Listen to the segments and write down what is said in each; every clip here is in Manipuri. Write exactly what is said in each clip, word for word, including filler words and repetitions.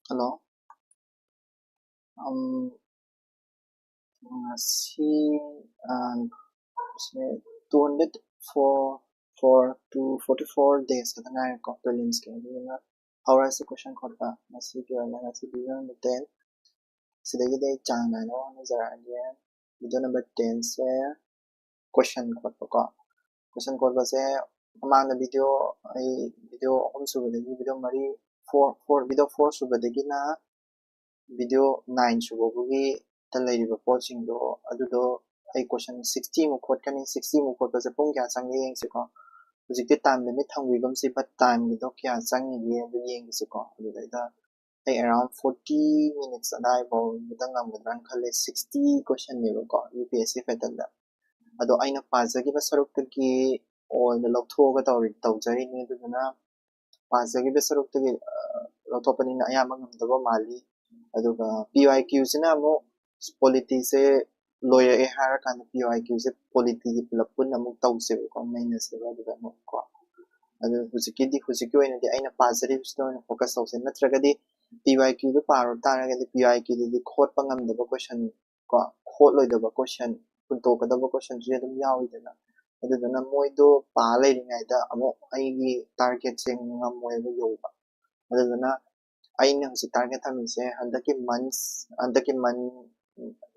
Hello. Um, ꯉꯁꯤ ꯑ, ꯁꯦ two hundred four four to forty four days ꯈꯛꯇ ꯉꯥꯏꯔꯦꯀꯣ prelims ꯀꯤ꯫ ꯑꯗꯨꯗꯨꯅ ꯍꯧꯔꯁꯤ question ꯈꯣꯠꯄ꯫ ꯉꯁꯤꯒꯤ ꯑꯣꯏꯅ ꯉꯁꯤ video number ten꯫ ꯁꯤꯗꯒꯤꯗꯤ ꯑꯩ ꯆꯥꯡ ꯅꯥꯏꯅ ꯍꯣꯠꯅꯖꯔꯛꯑꯒꯦ꯫ Video number ten ꯁꯦ question ꯈꯣꯠꯄꯀꯣ꯫ Question ꯈꯣꯠꯄꯁꯦ ꯃꯃꯥꯡꯗ video, ꯑꯩ video ꯑꯍꯨꯝ ꯁꯨꯕꯗꯒꯤ video ꯃꯔꯤ, four, four, video four ꯁꯨꯕꯗꯒꯤꯅ video nine ꯁꯨꯕ ꯐꯥꯎꯒꯤꯗ ꯂꯩꯔꯤꯕ ꯄꯣꯠꯁꯤꯡꯗꯣ, ꯑꯗꯨꯗꯣ ꯑꯩ question sixty ꯃꯨꯛ ꯈꯣꯠꯀꯅꯤ꯫ Sixty ꯃꯨꯛ ꯈꯣꯠꯄꯁꯦ ꯄꯨꯡ ꯀꯌꯥ ꯆꯪꯒꯦ ꯌꯦꯡꯁꯤꯀꯣ꯫ ꯍꯧꯖꯤꯛꯇꯤ time limit ꯊꯝꯈꯤꯒꯨꯝꯁꯤ, but time ꯒꯤꯗꯣ ꯀꯌꯥ ꯆꯪꯉꯤꯒꯦ ꯑꯗꯨ ꯌꯦꯡꯒꯦꯁꯤꯀꯣ꯫ ꯑꯗꯨꯗꯩꯗ ꯑꯩ around forty minutes ꯑꯗꯥꯏꯐꯥꯎꯕꯗ ꯉꯝꯒꯗ꯭ꯔꯥꯅ ꯈꯜꯂꯦ꯫ Sixty question ꯅꯦꯕꯀꯣ UPSC pattern ꯗ꯫ ꯑꯗꯣ ꯑꯩꯅ ꯄꯥꯖꯈꯤꯕ ꯁꯔꯨꯛꯇꯒꯤ ꯑꯣꯏꯅ ꯂꯧꯊꯣꯛꯑꯒ ꯇꯧꯔꯤ-, ꯇꯧꯖꯔꯤꯅꯤ꯫ ꯑꯗꯨꯗꯨꯅ ꯄꯥꯖꯈꯤꯕ ꯁꯔꯨꯛꯇꯒꯤ, ꯑ, ꯂꯧꯊꯣꯛꯄꯅꯤꯅ ꯑꯌꯥꯝꯕ ꯉꯝꯗꯕ ꯃꯥꯜꯂꯤ꯫ ꯑꯗꯨꯒ PYQ ꯁꯤꯅ ꯑꯃꯨꯛ polity ꯁꯦ ꯂꯣꯏꯔꯛꯑꯦ ꯍꯥꯏꯔꯀꯥꯟꯗ PYQ ꯁꯦ polity ꯒꯤ ꯄꯨꯂꯞ ꯄꯨꯟꯅ ꯑꯃꯨꯛ ꯇꯧꯁꯦꯕꯀꯣ, ꯅꯩꯅꯁꯦꯕ ꯑꯗꯨꯗ ꯑꯃꯨꯛ ꯀꯣ꯫ ꯑꯗꯨ ꯍꯧꯖꯤꯛꯀꯤꯗꯤ, ꯍꯧꯖꯤꯛꯀꯤ ꯑꯣꯏꯅꯗꯤ ꯑꯩꯅ ꯄꯥꯖꯔꯤꯕꯁꯤꯗ ꯑꯣꯏꯅ focus ꯇꯧꯁꯦ꯫ ꯅꯠꯇ꯭ꯔꯒꯗꯤ PYQ ꯗꯨ ꯄꯥꯔꯨ ꯇꯥꯔꯒꯗꯤ PYQ ꯗꯨꯗꯤ ꯈꯣꯠꯄ ꯉꯝꯗꯕ question ꯀꯣ, ꯈꯣꯠꯂꯣꯏꯗꯕ question, ꯍꯨꯟꯇꯣꯛꯀꯗꯕ question ꯁꯨ ꯑꯗꯨꯝ ꯌꯥꯎꯋꯤꯗꯅ꯫ ꯑꯗꯨꯗꯨꯅ ꯃꯣꯏꯗꯣ ꯄꯥ ꯂꯩꯔꯤꯉꯩꯗ ꯑꯃꯨꯛ ꯑꯩꯒꯤ target ꯁꯦ ꯉꯝꯃꯣꯏꯕ ꯌꯧꯕ꯫ ꯑꯗꯨꯗꯨꯅ ꯑꯩꯅ ꯍꯧꯖꯤꯛ target ꯊꯝꯃꯤꯁꯦ ꯍꯟꯗꯛꯀꯤ months, ꯍꯟꯗꯛꯀꯤ month,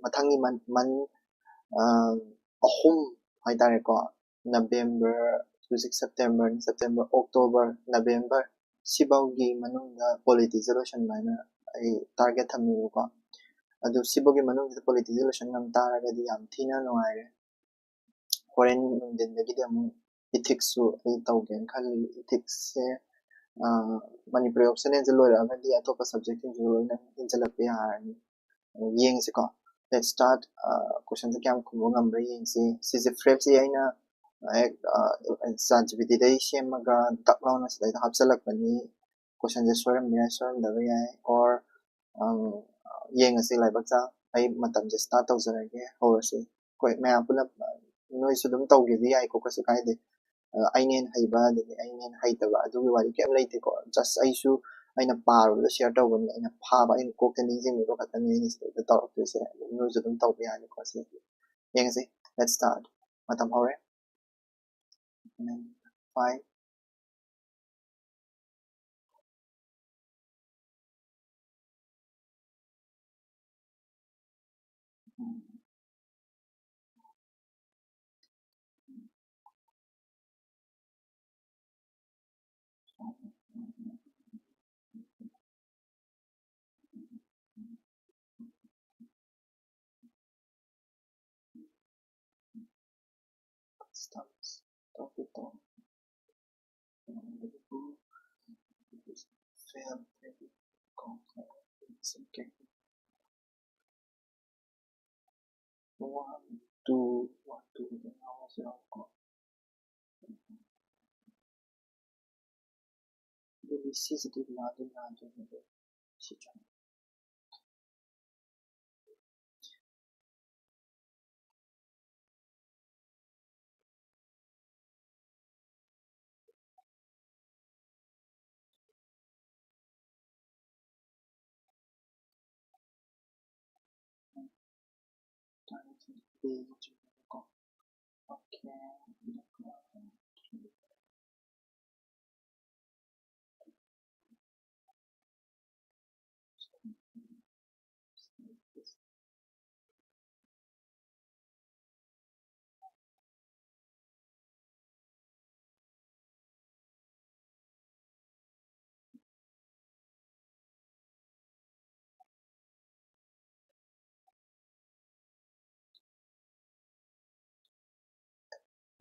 ꯃꯊꯪꯒꯤ month, month, ꯑ, ꯑꯍꯨꯝ ꯍꯥꯏꯇꯥꯔꯦꯀꯣ, November, ꯍꯧꯖꯤꯛ September ꯅꯤ, September, October, November, ꯁꯤꯐꯥꯎꯒꯤ ꯃꯅꯨꯡꯗ polity ꯁꯦ ꯂꯣꯏꯁꯤꯟꯕ ꯍꯥꯏꯅ ꯑꯩ target ꯊꯝꯃꯦꯕꯀꯣ꯫ ꯑꯗꯨ ꯁꯤꯐꯥꯎꯒꯤ ꯃꯅꯨꯡꯁꯤꯗ polity ꯁꯦ ꯂꯣꯏꯁꯤꯟ ꯉꯝ ꯇꯥꯔꯒꯗꯤ ꯌꯥꯝ ꯊꯤꯅ ꯅꯨꯡꯉꯥꯏꯔꯦ꯫ ꯍꯣꯔꯦꯟ ꯅꯨꯡꯊꯤꯟꯗꯒꯤꯗꯤ ꯑꯃꯨꯛ ethics ꯁꯨ ꯑꯩ ꯇꯧꯒꯦꯅ ꯈꯜꯂꯤ꯫ Ethics ꯁꯦ, ꯑ, ꯃꯅꯤꯄꯨꯔꯤ optional ꯁꯦ ꯂꯣꯏꯔꯛꯑꯒꯗꯤ ꯑꯇꯣꯞꯄ subject ꯁꯤꯡꯁꯨ ꯂꯣꯏꯅ ꯏꯟꯁꯤꯜꯂꯛꯄ ꯌꯥꯔꯅꯤ꯫ ꯑꯗꯨ ꯌꯦꯡꯁꯤꯀꯣ꯫ Let's start꯫ ꯑ, question ꯁꯦ ꯀꯌꯥꯝ ꯈꯨꯝꯕ ꯉꯝꯕ꯭ꯔꯥ ꯌꯦꯡꯁꯤ꯫ ꯁꯤꯁꯦ phrase ꯁꯦ ꯑꯩꯅ ꯍꯦꯛ, ꯑ, ChatGPT ꯗꯒꯤ ꯁꯦꯝꯃꯒ ꯗꯛ ꯂꯥꯎꯅ ꯁꯤꯗꯩꯗ ꯍꯥꯞꯆꯤꯜꯂꯛꯄꯅꯤ꯫ Question ꯁꯦ ꯁꯣꯏꯔꯝꯕ ꯌꯥꯏ, ꯁꯣꯏꯔꯝꯗꯕ ꯌꯥꯏ, or, ꯑꯝ, ꯌꯦꯡꯉꯁꯤ ꯂꯥꯏꯕꯛ ꯆꯥ꯫ ꯑꯩ ꯃꯇꯝꯁꯦ start ꯇꯧꯖꯔꯒꯦ, ꯍꯧꯔꯁꯤ꯫ ꯑꯩꯈꯣꯏ ꯃꯌꯥꯝ ꯄꯨꯂꯞ, ꯑ, ꯅꯣꯏꯁꯨ ꯑꯗꯨꯝ ꯇꯧꯒꯦꯗꯤ ꯌꯥꯏꯀꯣ, ꯀꯩꯁꯨ ꯀꯥꯏꯗꯦ꯫ ꯑ, ꯑꯩꯅ ꯍꯦꯟꯅ ꯍꯩꯕ, ꯑꯗꯒꯤ ꯑꯩꯅ ꯍꯦꯟꯅ ꯍꯩꯇꯕ ꯑꯗꯨꯒꯤ ꯋꯥꯔꯤ ꯀꯩꯝ ꯂꯩꯇꯦꯀꯣ꯫ Just ꯑꯩꯁꯨ ꯑꯩꯅ ꯄꯥꯔꯨꯕꯗ ꯁꯤꯌꯔ ꯇꯧꯕꯅꯤ, ꯑꯩꯅ ꯐꯥꯕ, ꯑꯩꯅ ꯀꯣꯛꯇ ꯅꯤꯡꯁꯤꯡꯉꯤꯕ ꯈꯛꯇꯅꯤ ꯑꯩꯅ ꯁꯤꯗꯩꯗ ꯇꯧꯔꯛꯇꯣꯏꯁꯦ꯫ ꯑꯗꯨꯝ ꯅꯣꯏꯁꯨ ꯑꯗꯨꯝ ꯇꯧꯕ ꯌꯥꯅꯤꯀꯣ꯫ ꯁꯤꯗꯒꯤ ꯌꯦꯡꯁꯦ꯫ Let's start. ꯃꯇꯝ ꯍꯧꯔꯦ꯫ Five. One, two, one, two, ꯑꯗꯨꯝ ꯌꯥꯎꯔꯁꯤꯔꯥꯕꯀꯣ꯫ ꯑꯗꯨꯗꯤ ꯁꯤꯁꯤꯗꯤ ꯂꯥꯟꯗꯤ ꯂꯥꯟꯗꯣꯏꯅꯦ, ꯑꯗꯣ ꯁꯤ ꯆꯪꯉꯦ꯫ Okay.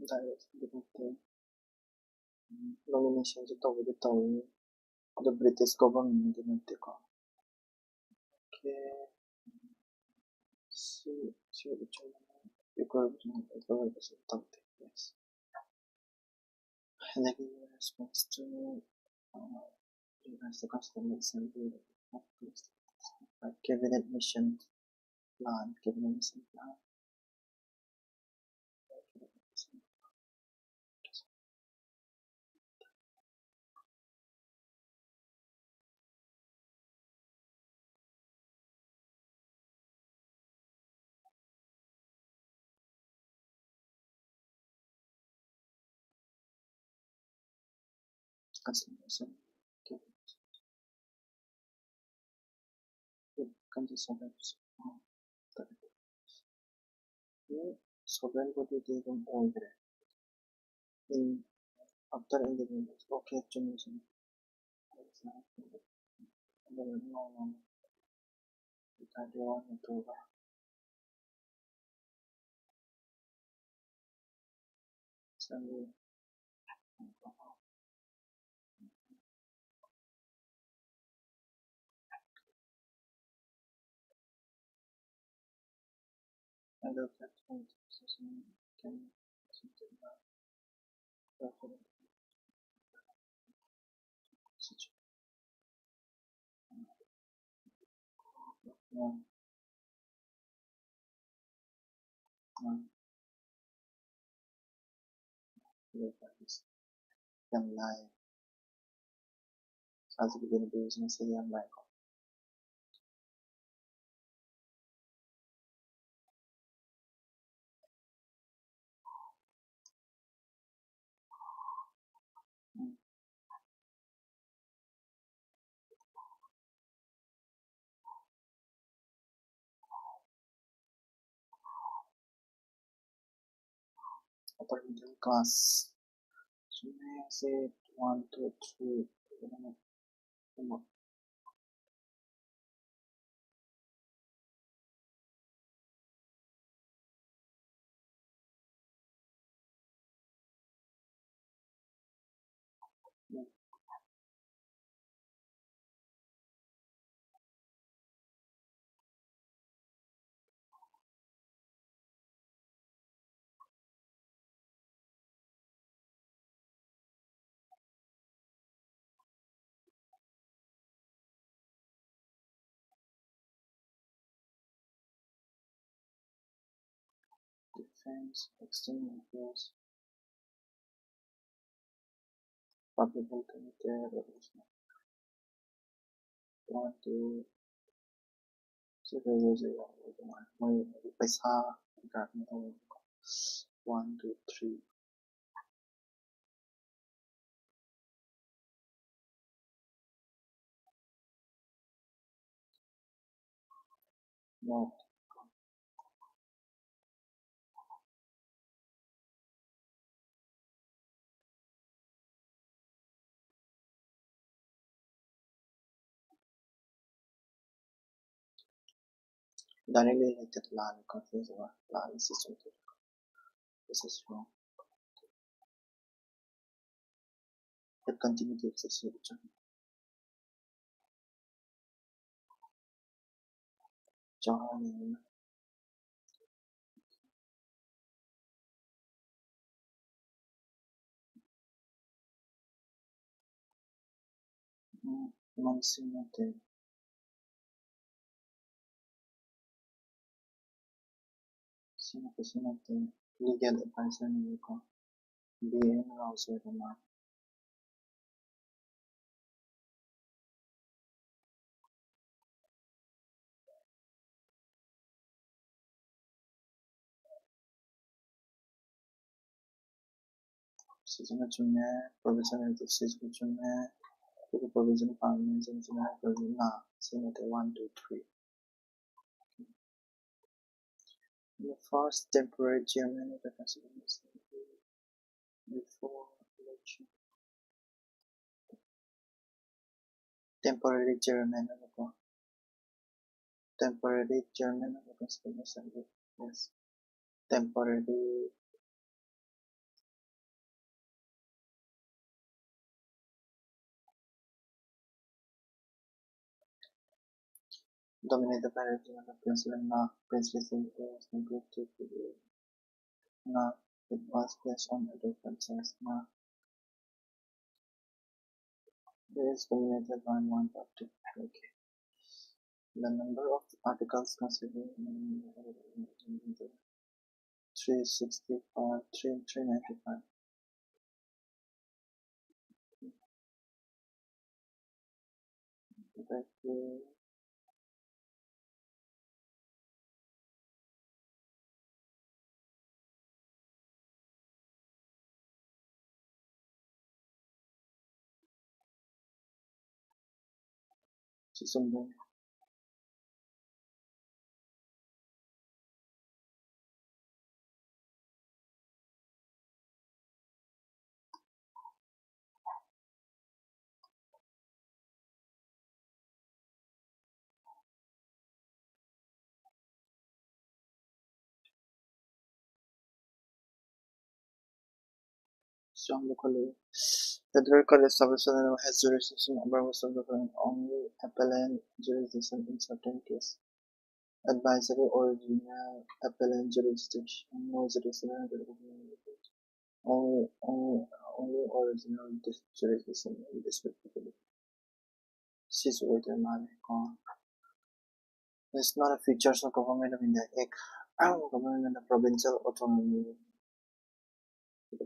Direct ꯅꯠꯇꯦ꯫ Nomination ꯁꯦ ꯇꯧꯕꯗꯤ ꯇꯧꯏ, ꯑꯗꯣ British government ꯗꯤ ꯅꯠꯇꯦꯀꯣ꯫ Okay. ꯁꯤ, ꯁꯤ ꯑꯣꯏꯕ ꯆꯨꯝꯃꯦ꯫ Equal ꯇꯧꯗꯦ꯫ Yes. ꯑꯗꯒꯤ response to, uh, regards to customer assembly, cabinet mission plan, cabinet mission plan. consolidation, consolidation, sovereign body ꯗꯤ ꯑꯗꯨꯝ ꯑꯣꯏꯈ꯭ꯔꯦ꯫ In after independence, okay, ꯆꯨꯝꯃꯤ, ꯆꯨꯝꯃꯤ꯫ ꯑꯗꯨꯒ ꯅꯣꯡꯃ ꯏꯀꯥꯏꯗꯦ ꯋꯥꯅ ꯇꯧꯕ꯫ ꯆꯪꯉꯤ꯫ ꯑꯗꯣ platform ꯌꯥꯝ ꯂꯥꯏ꯫ ꯁꯥꯖꯤꯕꯨꯒꯤ ꯅꯨꯄꯤꯁꯤꯡꯁꯦ ꯌꯥꯝ ꯂꯥꯏꯀꯣ꯫ Upper middle class. So next, one, two, three. Defense, external affairs, public health and care, one, two, ꯁꯤ ꯀꯩꯀꯩꯁꯦ ꯌꯥꯎꯕ ꯑꯗꯨꯃꯥꯏꯅ ꯃꯣꯏ ꯄꯩꯁꯥ ꯀꯩꯀꯥ ꯀꯩꯅꯣ ꯇꯧꯕꯀꯣ꯫ One, two, three. Not directly related to line confuse or line system. This is wrong. It continued to exist with John. John. Monsignor. Sino po, sino po? Legal advisor ni ko. B N Rosero na. Sisina Junior, Professor Sisina Junior, Professor Pangin Junior, Professor Na, Senator one, two, three. The first temporary chairman of the Constituent Assembly before election. Temporary chairman, ano po? Temporary chairman of the Constituent Assembly. Yes. Temporary. Dominated by the President of Princely State, Princely State, Princely State, Na, it was placed on Adolf Princess Na. It is dominated by one party. Okay. The number of articles considered in three sixty-five, three, three ninety-five. Thank you. Sisumba. ꯆꯪꯕ ꯈꯣꯠꯂꯤ꯫ Federal court establishment has jurisdiction over most of the claim, only appellant jurisdiction in certain case. Advisory original appellant jurisdiction, no jurisdiction, only, only, only original dis-, jurisdiction in dispute. ꯁꯤꯁꯨ ꯑꯣꯏꯗꯣꯏ ꯃꯥꯜꯂꯦ ꯀꯣ꯫ It's not a features of Government of India Act. Government of Provincial Autonomy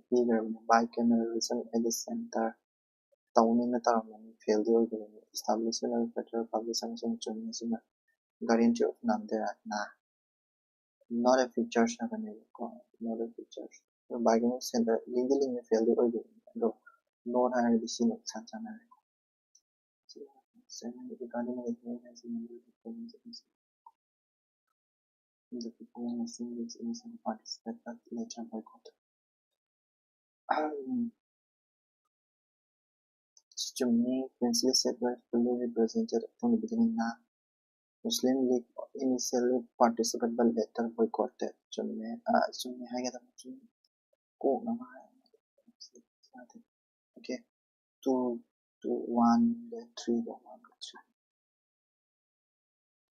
ꯄꯤꯈ꯭ꯔꯕꯅꯤ꯫ Bicameralism at the center ꯇꯧꯅꯤꯅ ꯇꯧꯔꯝꯕꯅꯤ, failꯗꯤ ꯑꯣꯏꯈꯤꯕꯅꯤ꯫ Establishment of federal public service ꯆꯨꯝꯃꯤ, ꯁꯤꯅ guarantee of non-derive, not a features ꯍꯥꯏꯕꯅꯦꯕꯀꯣ, not a features꯫ Bicameral center ꯂꯤꯡꯗꯤ ꯂꯤꯡꯉꯦ, failꯗꯤ ꯑꯣꯏꯈꯤꯕꯅꯤ꯫ ꯑꯗꯣ not ꯍꯥꯏꯔꯒꯗꯤ ꯁꯤꯅ ꯏꯆꯥꯟ ꯆꯥꯟꯅꯔꯦꯀꯣ꯫ Regarding the hearing has been the people in the people in the same participate at later boycott. ꯆꯨꯝꯃꯤ, Princely State was fully represented from the beginning. Muslim League initially participated but later boycotted. ꯆꯨꯝꯃꯦ, ꯑ, ꯆꯨꯝꯃꯦ ꯍꯥꯏꯒꯗꯕ, ꯆꯨꯝꯃꯦ꯫ ꯀꯣꯛꯅ ꯃꯥ-, okay, two, two, one, three, one, three.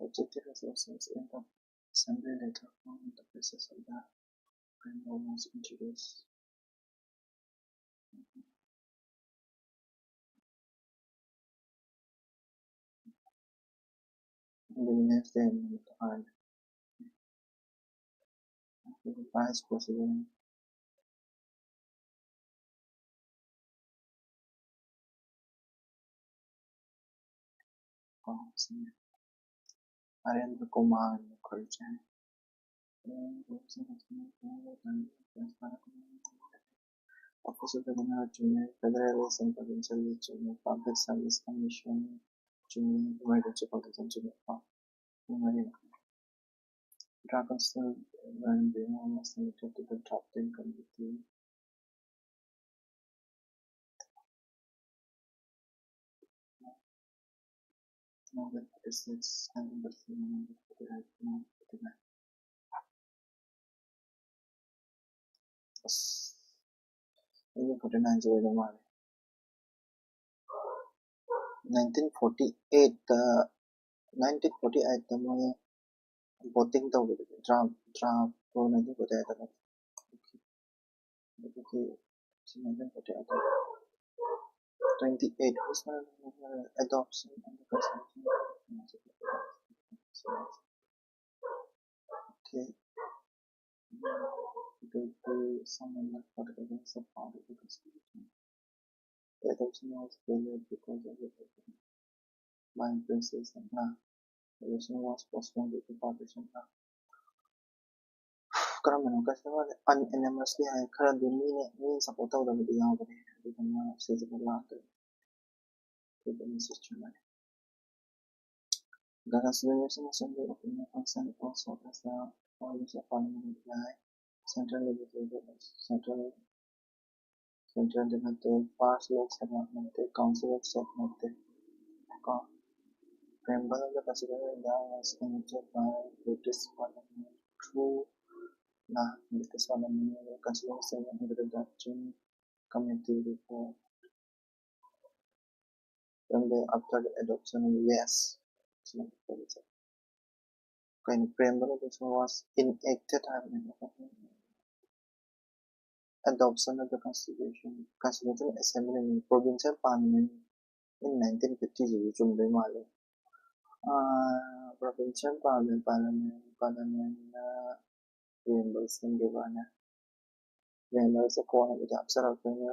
Objective resolutions in the assembly letter from the process of the framework was introduced. The next day, I Vice President. Narendra Kumar Mukherjee. Office of the Governor ꯆꯨꯝꯃꯤ, Federal Election Provincial ꯆꯨꯝꯃꯤ, Public Service Commission ꯆꯨꯝꯃꯤ, Emergency Protection ꯆꯨꯝꯃꯤ꯫ Draft Constitution when Bima was submitted to the drafting committee. Now that it is, I understand the right now. ꯑꯁ, Nineteen forty nine ꯁꯦ ꯑꯣꯏꯗꯧ ꯃꯥꯜꯂꯦ꯫ Nineteen forty eight ꯇ, nineteen forty eight ꯇ ꯃꯣꯏ voting ꯇꯧꯕꯗꯨꯗꯤ draft, draft ꯇꯣ nineteen forty eight ꯇ ꯅꯠꯇꯦ꯫ ꯑꯗꯨꯗꯤ ꯁꯤ nineteen forty eight ꯇ꯫ Twenty eight, adoption of the constitution. Okay. ꯑꯗꯨꯗꯤ someone left for the governance of power of the constitution. The adoption was delayed because of the by princess and, uh, election was postponed due to partition. Uh, ꯀꯔꯝꯕꯅꯣ question ꯃꯥꯁꯦ? Unanimously ꯍꯥꯏ, ꯈꯔꯗꯤ ꯃꯤꯅ, ꯃꯤꯅ support ꯇꯧꯗꯕꯗꯤ ꯌꯥꯎꯕꯅꯦ, ꯑꯗꯨꯗꯨꯅ ꯁꯤꯁꯤꯅ ꯂꯥꯟꯗꯣꯏꯅꯦ꯫ ꯑꯗꯨꯗꯨꯅ ꯁꯤ ꯆꯨꯝꯃꯅꯤ꯫ The Constitution Assembly of India function also as a parliament of parliament of the central legislature, central, central ꯗꯤ ꯅꯠꯇꯦ, first Lok Sabha ꯅꯠꯇꯦ, council of state ꯅꯠꯇꯦ꯫ ꯀꯣ, preamble of the Constitution of India was enacted by British Parliament through the British Parliament, the Constitution under the Drafting Committee report. Then the after the adoption, yes. ꯀꯩꯅꯣ, preamble of the was enacted ꯍꯥꯏꯕꯅꯦꯕꯀꯣ꯫ Adoption of the constitution, constitutional assembly, provincial parliament in nineteen fifty ꯁꯤꯁꯨ ꯆꯨꯝꯗꯣꯏ ꯃꯥꯜꯂꯦ꯫ ꯑꯥ, provincial parliament, parliament, parliament ꯅ preamble ꯁꯦꯝꯈꯤꯕꯅꯦ꯫ Preamble say ꯀꯣꯟꯅꯕꯨꯗꯤ ꯍꯥꯞꯆꯔꯛꯇꯣꯏꯅꯦ꯫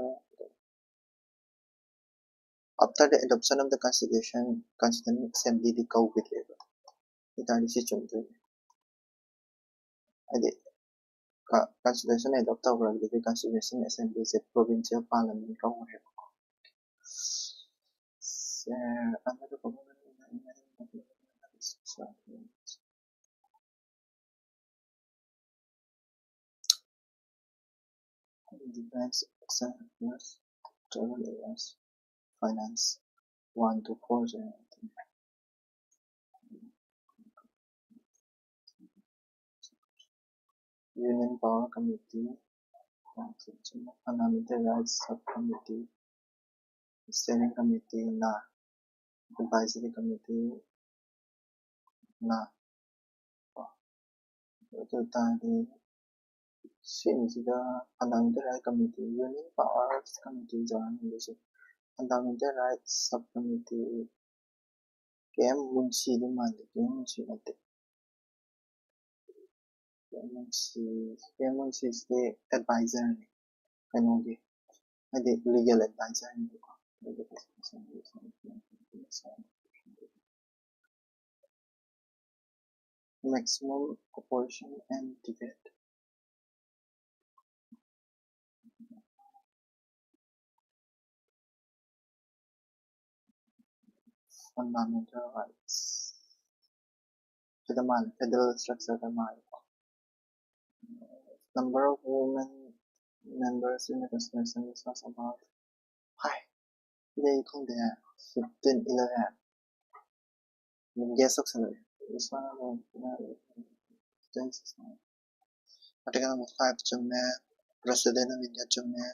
After the adoption of the constitution, constitutional assembly ꯗꯤ ꯀꯧꯈꯤꯗ꯭ꯔꯦꯕ꯫ ꯑꯗꯨ ꯇꯥꯔꯗꯤ ꯁꯤ ꯆꯨꯝꯗꯣꯏꯅꯦ꯫ ꯍꯥꯏꯗꯤ, ꯀ-, constitution adopt ꯇꯧꯈ꯭ꯔꯒꯗꯤ constitutional assembly say provincial parliament ꯀꯧꯔꯦꯕꯀꯣ꯫ Say, under the government of the Union of the States of India, defense, external affairs, tribal areas, finance, one to four, Union Power Committee, Fundamental Rights Subcommittee, Steering Committee ꯅ, Advisory Committee ꯅ, ꯑꯗꯨ ꯑꯣꯏꯇꯥꯔꯗꯤ ꯁꯤꯁꯤꯗ Fundamental Rights Committee, Union Powers Committee ꯖꯒꯥꯅꯤꯗꯁꯨ Fundamental Rights Subcommittee ꯀꯦ ꯑꯦꯝ ꯃꯨꯟꯁꯤꯗꯤ ꯃꯥꯟꯗꯦ, ꯀꯦ ꯑꯦꯝ ꯃꯨꯟꯁꯤ ꯅꯠꯇꯦ꯫ ꯀꯦ ꯑꯦꯝ ꯃꯨꯟꯁꯤ, ꯀꯦ ꯑꯦꯝ ꯃꯨꯟꯁꯤꯁꯤꯗꯤ advisor ꯅꯤ, ꯀꯩꯅꯣꯒꯤ, ꯍꯥꯏꯗꯤ legal advisor ꯅꯤꯀꯣ꯫ Maximum opposition and debate. Fundamental rights. ꯁꯤꯗ ꯃꯥꯜꯂꯦ, federal structure ꯗ ꯃꯥꯜꯂꯦꯀꯣ꯫ Number of women members in the constitution is not about, ꯍꯥꯏ, ꯁꯤꯗꯤ ꯑꯩ ꯈꯪꯗꯦ, fifteen, eleven꯫ ꯑꯗꯨꯝ guess ꯇꯧꯁꯜꯂꯒꯦ꯫ This one, uh, Article number five ꯆꯨꯝꯃꯦ, President of India ꯆꯨꯝꯃꯦ꯫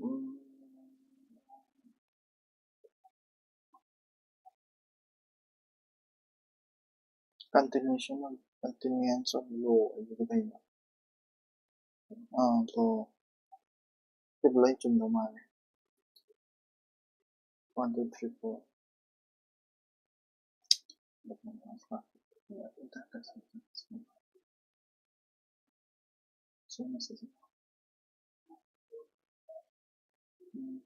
ꯎꯝ꯫ Continuation of, continuance of law ꯍꯥꯏꯕꯗꯤ ꯀꯩꯅꯣ? ꯑꯥ, law꯫ ꯁꯤꯕꯨ ꯂꯣꯏ ꯆꯨꯝꯗꯧ ꯃꯥꯜꯂꯦ꯫ One, two, three, four꯫ ꯎꯝ꯫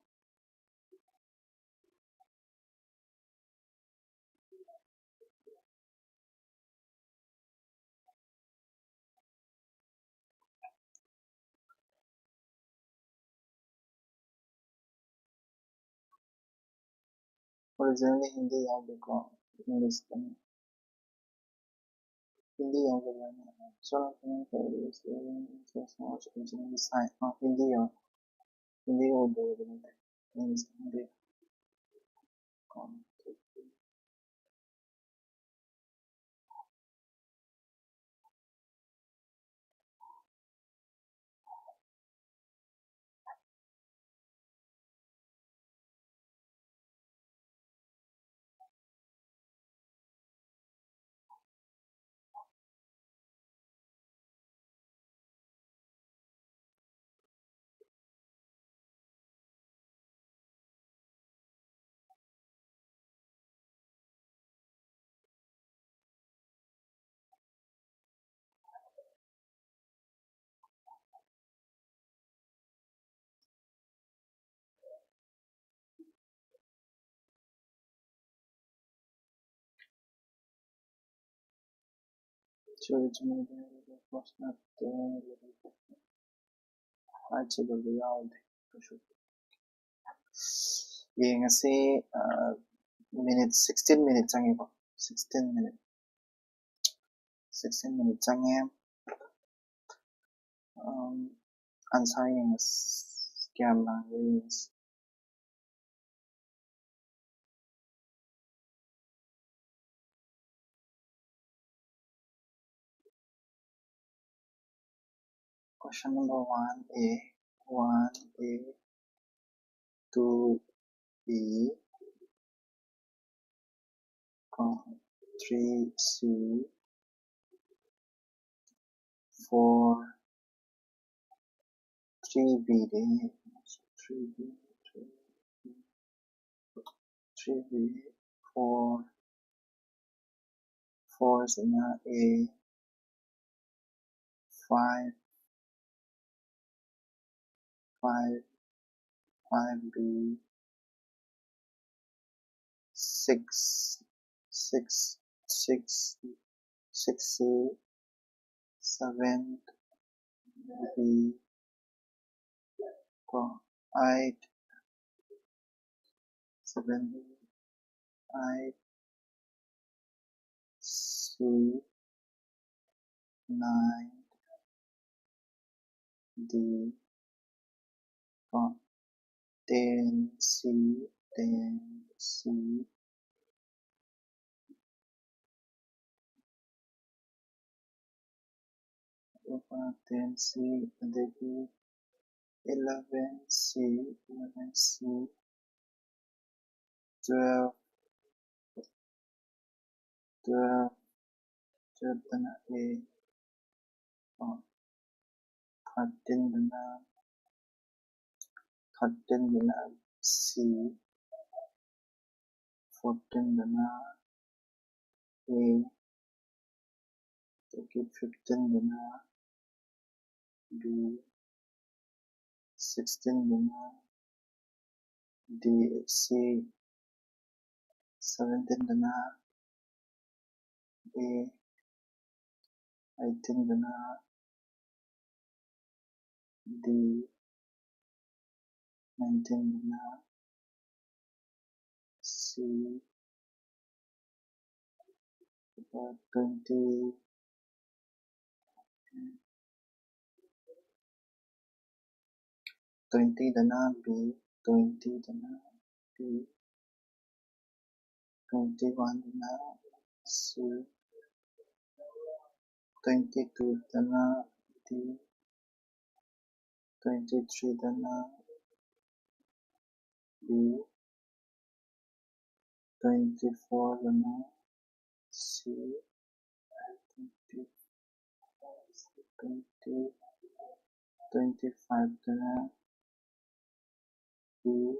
Originally ꯍꯤꯟꯗꯤ ꯌꯥꯎꯗꯦꯀꯣ, English ꯇꯅꯤ꯫ ꯍꯤꯟꯗꯤ ꯌꯥꯎꯗꯕ꯭ꯔꯥꯅꯦ? ꯁꯣꯝ ꯅꯥꯀꯟꯗ ꯀꯔꯤ ꯂꯩꯔꯤ? Originally sign. ꯑ, ꯍꯤꯟꯗꯤ ꯌꯥꯎ-, ꯍꯤꯟꯗꯤ ꯑꯣꯏꯗꯣꯏꯕ ꯅꯠꯇꯦ꯫ English ꯈꯪꯗꯦ꯫ ꯁꯤꯗ ꯆꯨꯝꯅ ꯂꯩꯔꯦ, ꯀꯣꯁ ꯅꯠꯇꯦ, ꯍꯥꯏꯠꯁꯤꯗꯁꯨ ꯌꯥꯎꯗꯦ ꯀꯩꯁꯨ꯫ ꯌꯦꯡꯉꯁꯤ꯫ ꯃꯤꯅꯤꯠ ꯁꯤꯛꯁꯇꯤꯟ ꯃꯤꯅꯤꯠ ꯆꯪꯉꯤꯀꯣ꯫ ꯁꯤꯛꯁꯇꯤꯟ ꯃꯤꯅꯤꯠ ꯁꯤꯛꯁꯇꯤꯟ ꯃꯤꯅꯤꯠ ꯆꯪꯉꯦ꯫ ꯑꯟꯁꯥꯔ ꯌꯦꯡꯉꯁꯤ꯫ ꯀꯌꯥꯝ ꯂꯥꯡꯒꯦ ꯌꯦꯡꯉꯁꯤ꯫ Question number one A, one A, two B, three C, four, three B, three B, three B, four, four ꯁꯤꯅ A, five, five, five B, six, six, six, six C, seven B, ꯀꯣ, eight, seven B, eight C, nine D, ꯀꯣ, ten C, ten C, ꯑꯇꯣꯞꯄ ten C, ꯑꯗꯒꯤ eleven C, eleven C, twelve, twelve, twelve ꯇꯅ A, ꯀꯣ, thirteen ꯗꯨꯅ, thirteen ꯗꯨꯅ C, fourteen ꯗꯨꯅ A, ꯑꯗꯒꯤ fifteen ꯗꯨꯅ B, sixteen ꯗꯨꯅ D, C, seventeen ꯗꯨꯅ A, eighteen ꯗꯨꯅ D, nineteen ꯗꯨꯅ C, twenty, twenty ꯗꯅ B, twenty ꯗꯅ B, twenty one ꯗꯅ C, twenty two ꯗꯅ D, twenty three ꯗꯅ B, twenty four ꯗꯅ C, twenty, twenty, twenty five ꯗꯅ B,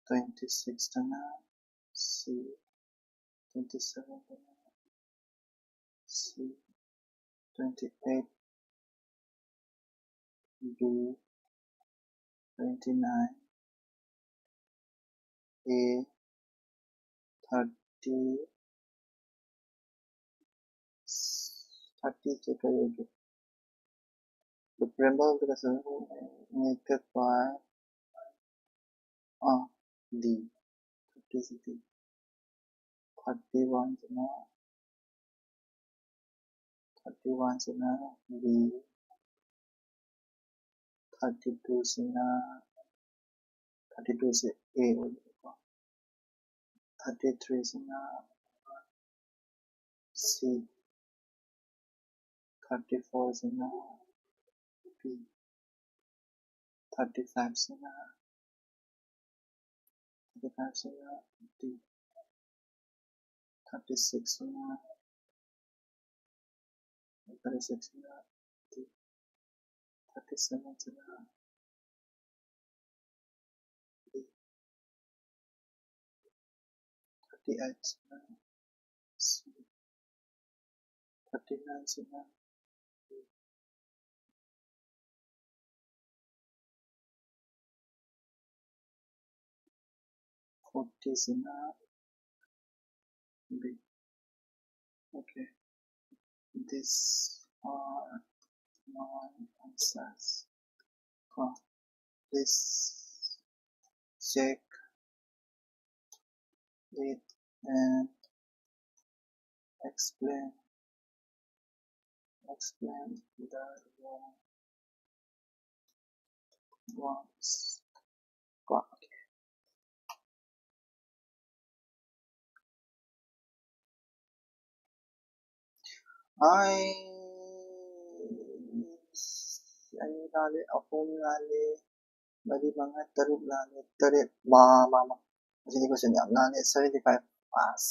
twenty six ꯗꯅ C, twenty seven ꯗꯅ C, twenty eight B, twenty nine A, thirty, thirty ꯁꯦ ꯀꯔꯤ ꯑꯣꯏꯒꯦ? The preamble ꯗ ꯀꯩꯁꯨ negated by, ah, D, thirty CD, thirty one ꯁꯤꯅ, thirty one ꯁꯤꯅ B, thirty two ꯁꯤꯅ, thirty two ꯁꯤ A ꯑꯣꯏꯗꯣꯏꯅꯤꯀꯣ, thirty three ꯁꯤꯅ C, thirty four ꯁꯤꯅ B, thirty five ꯁꯤꯅ, thirty five ꯁꯤꯅ D, thirty six ꯁꯤꯅ D, thirty six ꯁꯤꯅ D, thirty seven ꯁꯤꯅ D, thirty eight ꯁꯤꯅ C, thirty nine ꯁꯤꯅ D, forty ꯁꯤꯅ B꯫ Okay, These are my answers. Please check it and explain explain the wrong ones. ꯀꯣ꯫ ꯑꯩ ꯑꯅꯤ ꯂꯥꯜꯂꯦ, ꯑꯍꯨꯝ ꯂꯥꯜꯂꯦ, ꯃꯔꯤ, ꯃꯉꯥ, ꯇꯔꯨꯛ ꯂꯥꯜꯂꯦ, ꯇꯔꯦꯠ꯫ ꯃꯥ, ꯃꯥ, ꯃꯥ꯫ ꯑꯁꯤꯗꯤ question ꯌꯥꯝ ꯂꯥꯜꯂꯦ, seventy five pass꯫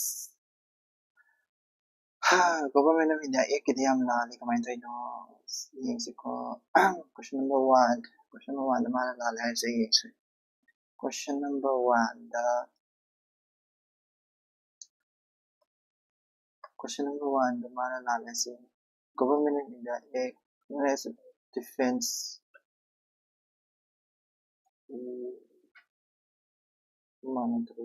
Government of India Act ꯀꯤꯗꯤ ꯌꯥꯝ ꯂꯥꯜꯂꯦ, ꯀꯃꯥꯏꯅ ꯇꯧꯔꯤꯅꯣ? ꯌꯦꯡꯁꯤꯀꯣ꯫ Question number one, question number one ꯗ ꯃꯥꯅ ꯂꯥꯜꯂꯦ ꯍꯥꯏꯁꯦ ꯌꯦꯡꯁꯤ꯫ Question number one ꯗ, question number one ꯗ ꯃꯥꯅ ꯂꯥꯜꯂꯦ ꯍꯥꯏꯁꯦ Government of India Act, Defense, ꯎꯝ, ꯃꯥꯟꯅꯗ꯭ꯔꯦ꯫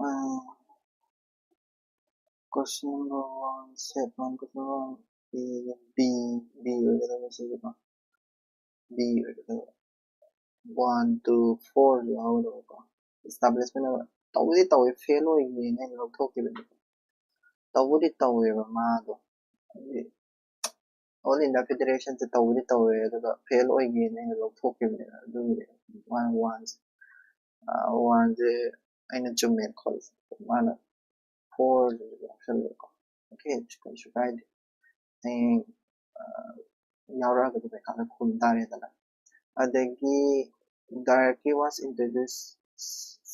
ꯑꯥ, question number one, set one, question number one, B, B, B ꯑꯣꯏꯒꯗꯕ ꯁꯤꯒꯤꯀꯣ꯫ B ꯑꯣꯏꯒꯗꯕ꯫ One, two, four ꯌꯥꯎꯒꯗꯕꯀꯣ꯫ Establishment ꯑꯣꯏ-, ꯇꯧꯕꯗꯤ ꯇꯧꯋꯦ, fail ꯑꯣꯏꯒꯦꯅ ꯑꯩꯅ ꯂꯧꯊꯣꯛꯈꯤꯕꯅꯦ꯫ ꯇꯧꯕꯗꯤ ꯇꯧꯋꯦꯕ ꯃꯥꯗꯣ꯫ ꯍꯥꯏꯗꯤ All India Federation ꯁꯦ ꯇꯧꯕꯗꯤ ꯇꯧꯋꯦ, ꯑꯗꯨꯒ fail ꯑꯣꯏꯒꯦꯅ ꯑꯩꯅ ꯂꯧꯊꯣꯛꯈꯤꯕꯅꯦ꯫ ꯑꯗꯨꯒꯤ ꯃꯥꯅ one ꯁꯦ, ꯑꯥ, one ꯁꯦ ꯑꯩꯅ ꯆꯨꯝꯃꯦꯅ ꯈꯜꯂꯦ꯫ ꯃꯥꯅ four ꯁꯦ ꯌꯥꯎꯁꯜꯂꯦꯀꯣ꯫ Okay, ꯀꯩꯁꯨ ꯀꯥꯏꯗꯦ꯫ ꯍꯌꯦꯡ, ꯑꯥ, ꯌꯥꯎꯔꯛꯑꯒꯗꯤ ꯄꯩꯈꯥꯗ ꯈꯨꯝ ꯇꯥꯔꯦꯗꯅ꯫ ꯑꯗꯒꯤ Diarchy was introduced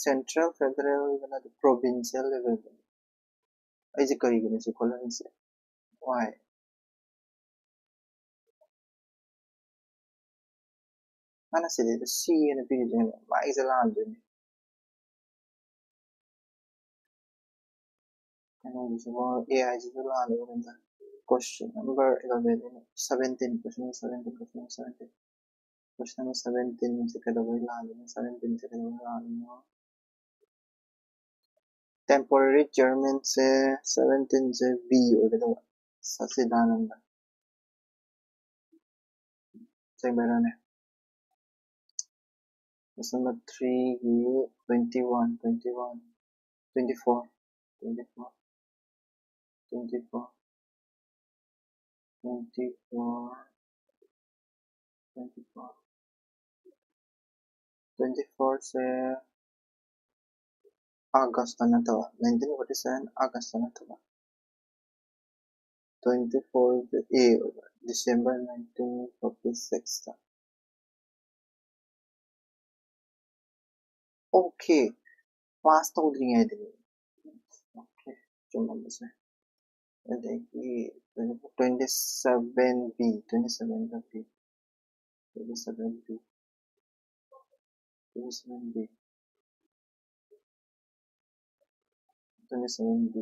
central, federal ꯅꯠꯇ꯭ꯔ provincial level ꯗ꯫ ꯑꯩꯁꯦ ꯀꯔꯤꯒꯤꯅꯣ ꯁꯤ ꯈꯣꯠꯂꯝꯃꯤꯁꯦ? Why? ꯃꯥꯅ ꯁꯤꯗꯩꯗ C ꯑꯅ ꯄꯤꯔꯤꯁꯦ ꯃꯥꯒꯤꯁꯦ ꯂꯥꯟꯗꯣꯏꯅꯦ꯫ ꯀꯩꯅꯣꯒꯤꯁꯤꯕꯨ, ꯑꯦ ꯑꯥꯏꯁꯤꯁꯨ ꯂꯥꯜꯂꯦꯕ ꯀꯩꯅꯣꯗ꯫ Question number eleven, seventeen, question number seventeen, question number seventeen, question number seventeenꯁꯦ ꯀꯩꯗꯧꯕꯩ ꯂꯥꯜꯂꯤꯅꯣ? Seventeenꯁꯦ ꯀꯩꯗꯧꯕꯩ ꯂꯥꯜꯂꯤꯅꯣ? Temporary chairmanꯁꯦ, seventeenꯁꯦ B ꯑꯣꯏꯒꯗꯕ, ꯁꯆꯤꯗꯥꯅꯟꯗ꯫ ꯆꯦꯛ ꯕꯦꯔꯥꯅꯦ꯫ Question number threeꯒꯤ twenty one, twenty one, twenty four, twenty four, twenty four, twenty four, twenty four, twenty fourꯁꯦ Augustꯇ ꯅꯠꯇꯕ, nineteen forty seven Augustꯇ ꯅꯠꯇꯕ, twenty four A ꯑꯣꯏꯕ, December nineteen forty sixꯇ꯫ Okay, pass ꯇꯧꯗ꯭ꯔꯤꯉꯩꯗꯅꯤ꯫ Okay, ꯆꯨꯝꯃꯝꯕꯁꯦ꯫ ꯑꯗꯒꯤ twenty seven B, twenty seven B, twenty seven B, twenty seven B, twenty seven B,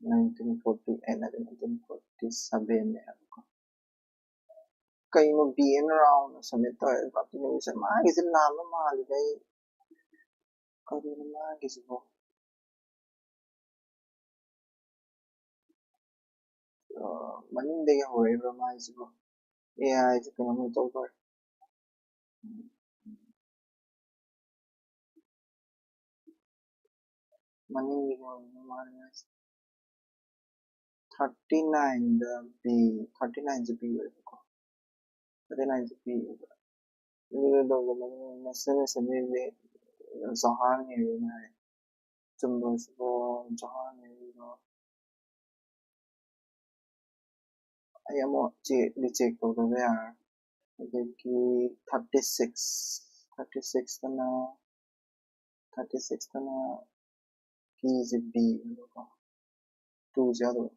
nineteen forty eight ꯅꯠꯇꯦ, nineteen forty sevenꯅꯦ ꯍꯥꯏꯕꯀꯣ꯫ ꯀꯩꯅꯣ B N Rao ꯅ submit ꯇꯧꯔꯦ, ꯕꯥꯞꯇꯤ ꯅꯨꯃꯤꯠꯁꯦ ꯃꯥꯒꯤꯁꯦ ꯂꯥꯟꯕ ꯃꯥꯜꯂꯤꯗ ꯑꯩ꯫ ꯀꯔꯤꯅꯣ ꯃꯥꯒꯤꯁꯤꯕꯣ? ꯑ, ꯃꯅꯤꯡꯗꯒꯤ ꯍꯧꯔꯛꯏꯕ꯭ꯔꯥ ꯃꯥꯏꯁꯤꯕꯣ? ꯑꯦ ꯑꯥꯏꯁꯦ ꯀꯩꯅꯣꯝ ꯇꯧꯗꯣꯔꯦ꯫ ꯃꯅꯤꯡꯒꯤ ꯃꯃꯥꯡ thirty nineꯗ B, thirty nineꯁꯦ B ꯑꯣꯏꯕꯀꯣ꯫ Thirty nineꯁꯦ B ꯑꯣꯏꯕ꯫ ꯑꯗꯨꯒ ꯇꯧꯕ ꯃꯅꯤꯡ National Assembly ꯖꯋꯥꯍꯔ ꯅꯦꯍꯔꯨꯅ ꯍꯥꯏ꯫ ꯆꯨꯝꯕꯁꯤꯕꯨ ꯖꯋꯥꯍꯔ ꯅꯦꯍꯔꯨ꯫ ꯑꯩ ꯑꯃꯨꯛ ꯆꯦꯛ, ꯔꯤꯆꯦꯛ ꯇꯧꯗꯕ ꯌꯥꯔꯣꯏ꯫ ꯑꯗꯒꯤ thirty six, thirty sixꯇꯅ, thirty sixꯇꯅ Pꯁꯦ B ꯑꯣꯏꯕꯀꯣ, twoꯁꯦ ꯌꯥꯗꯕ꯫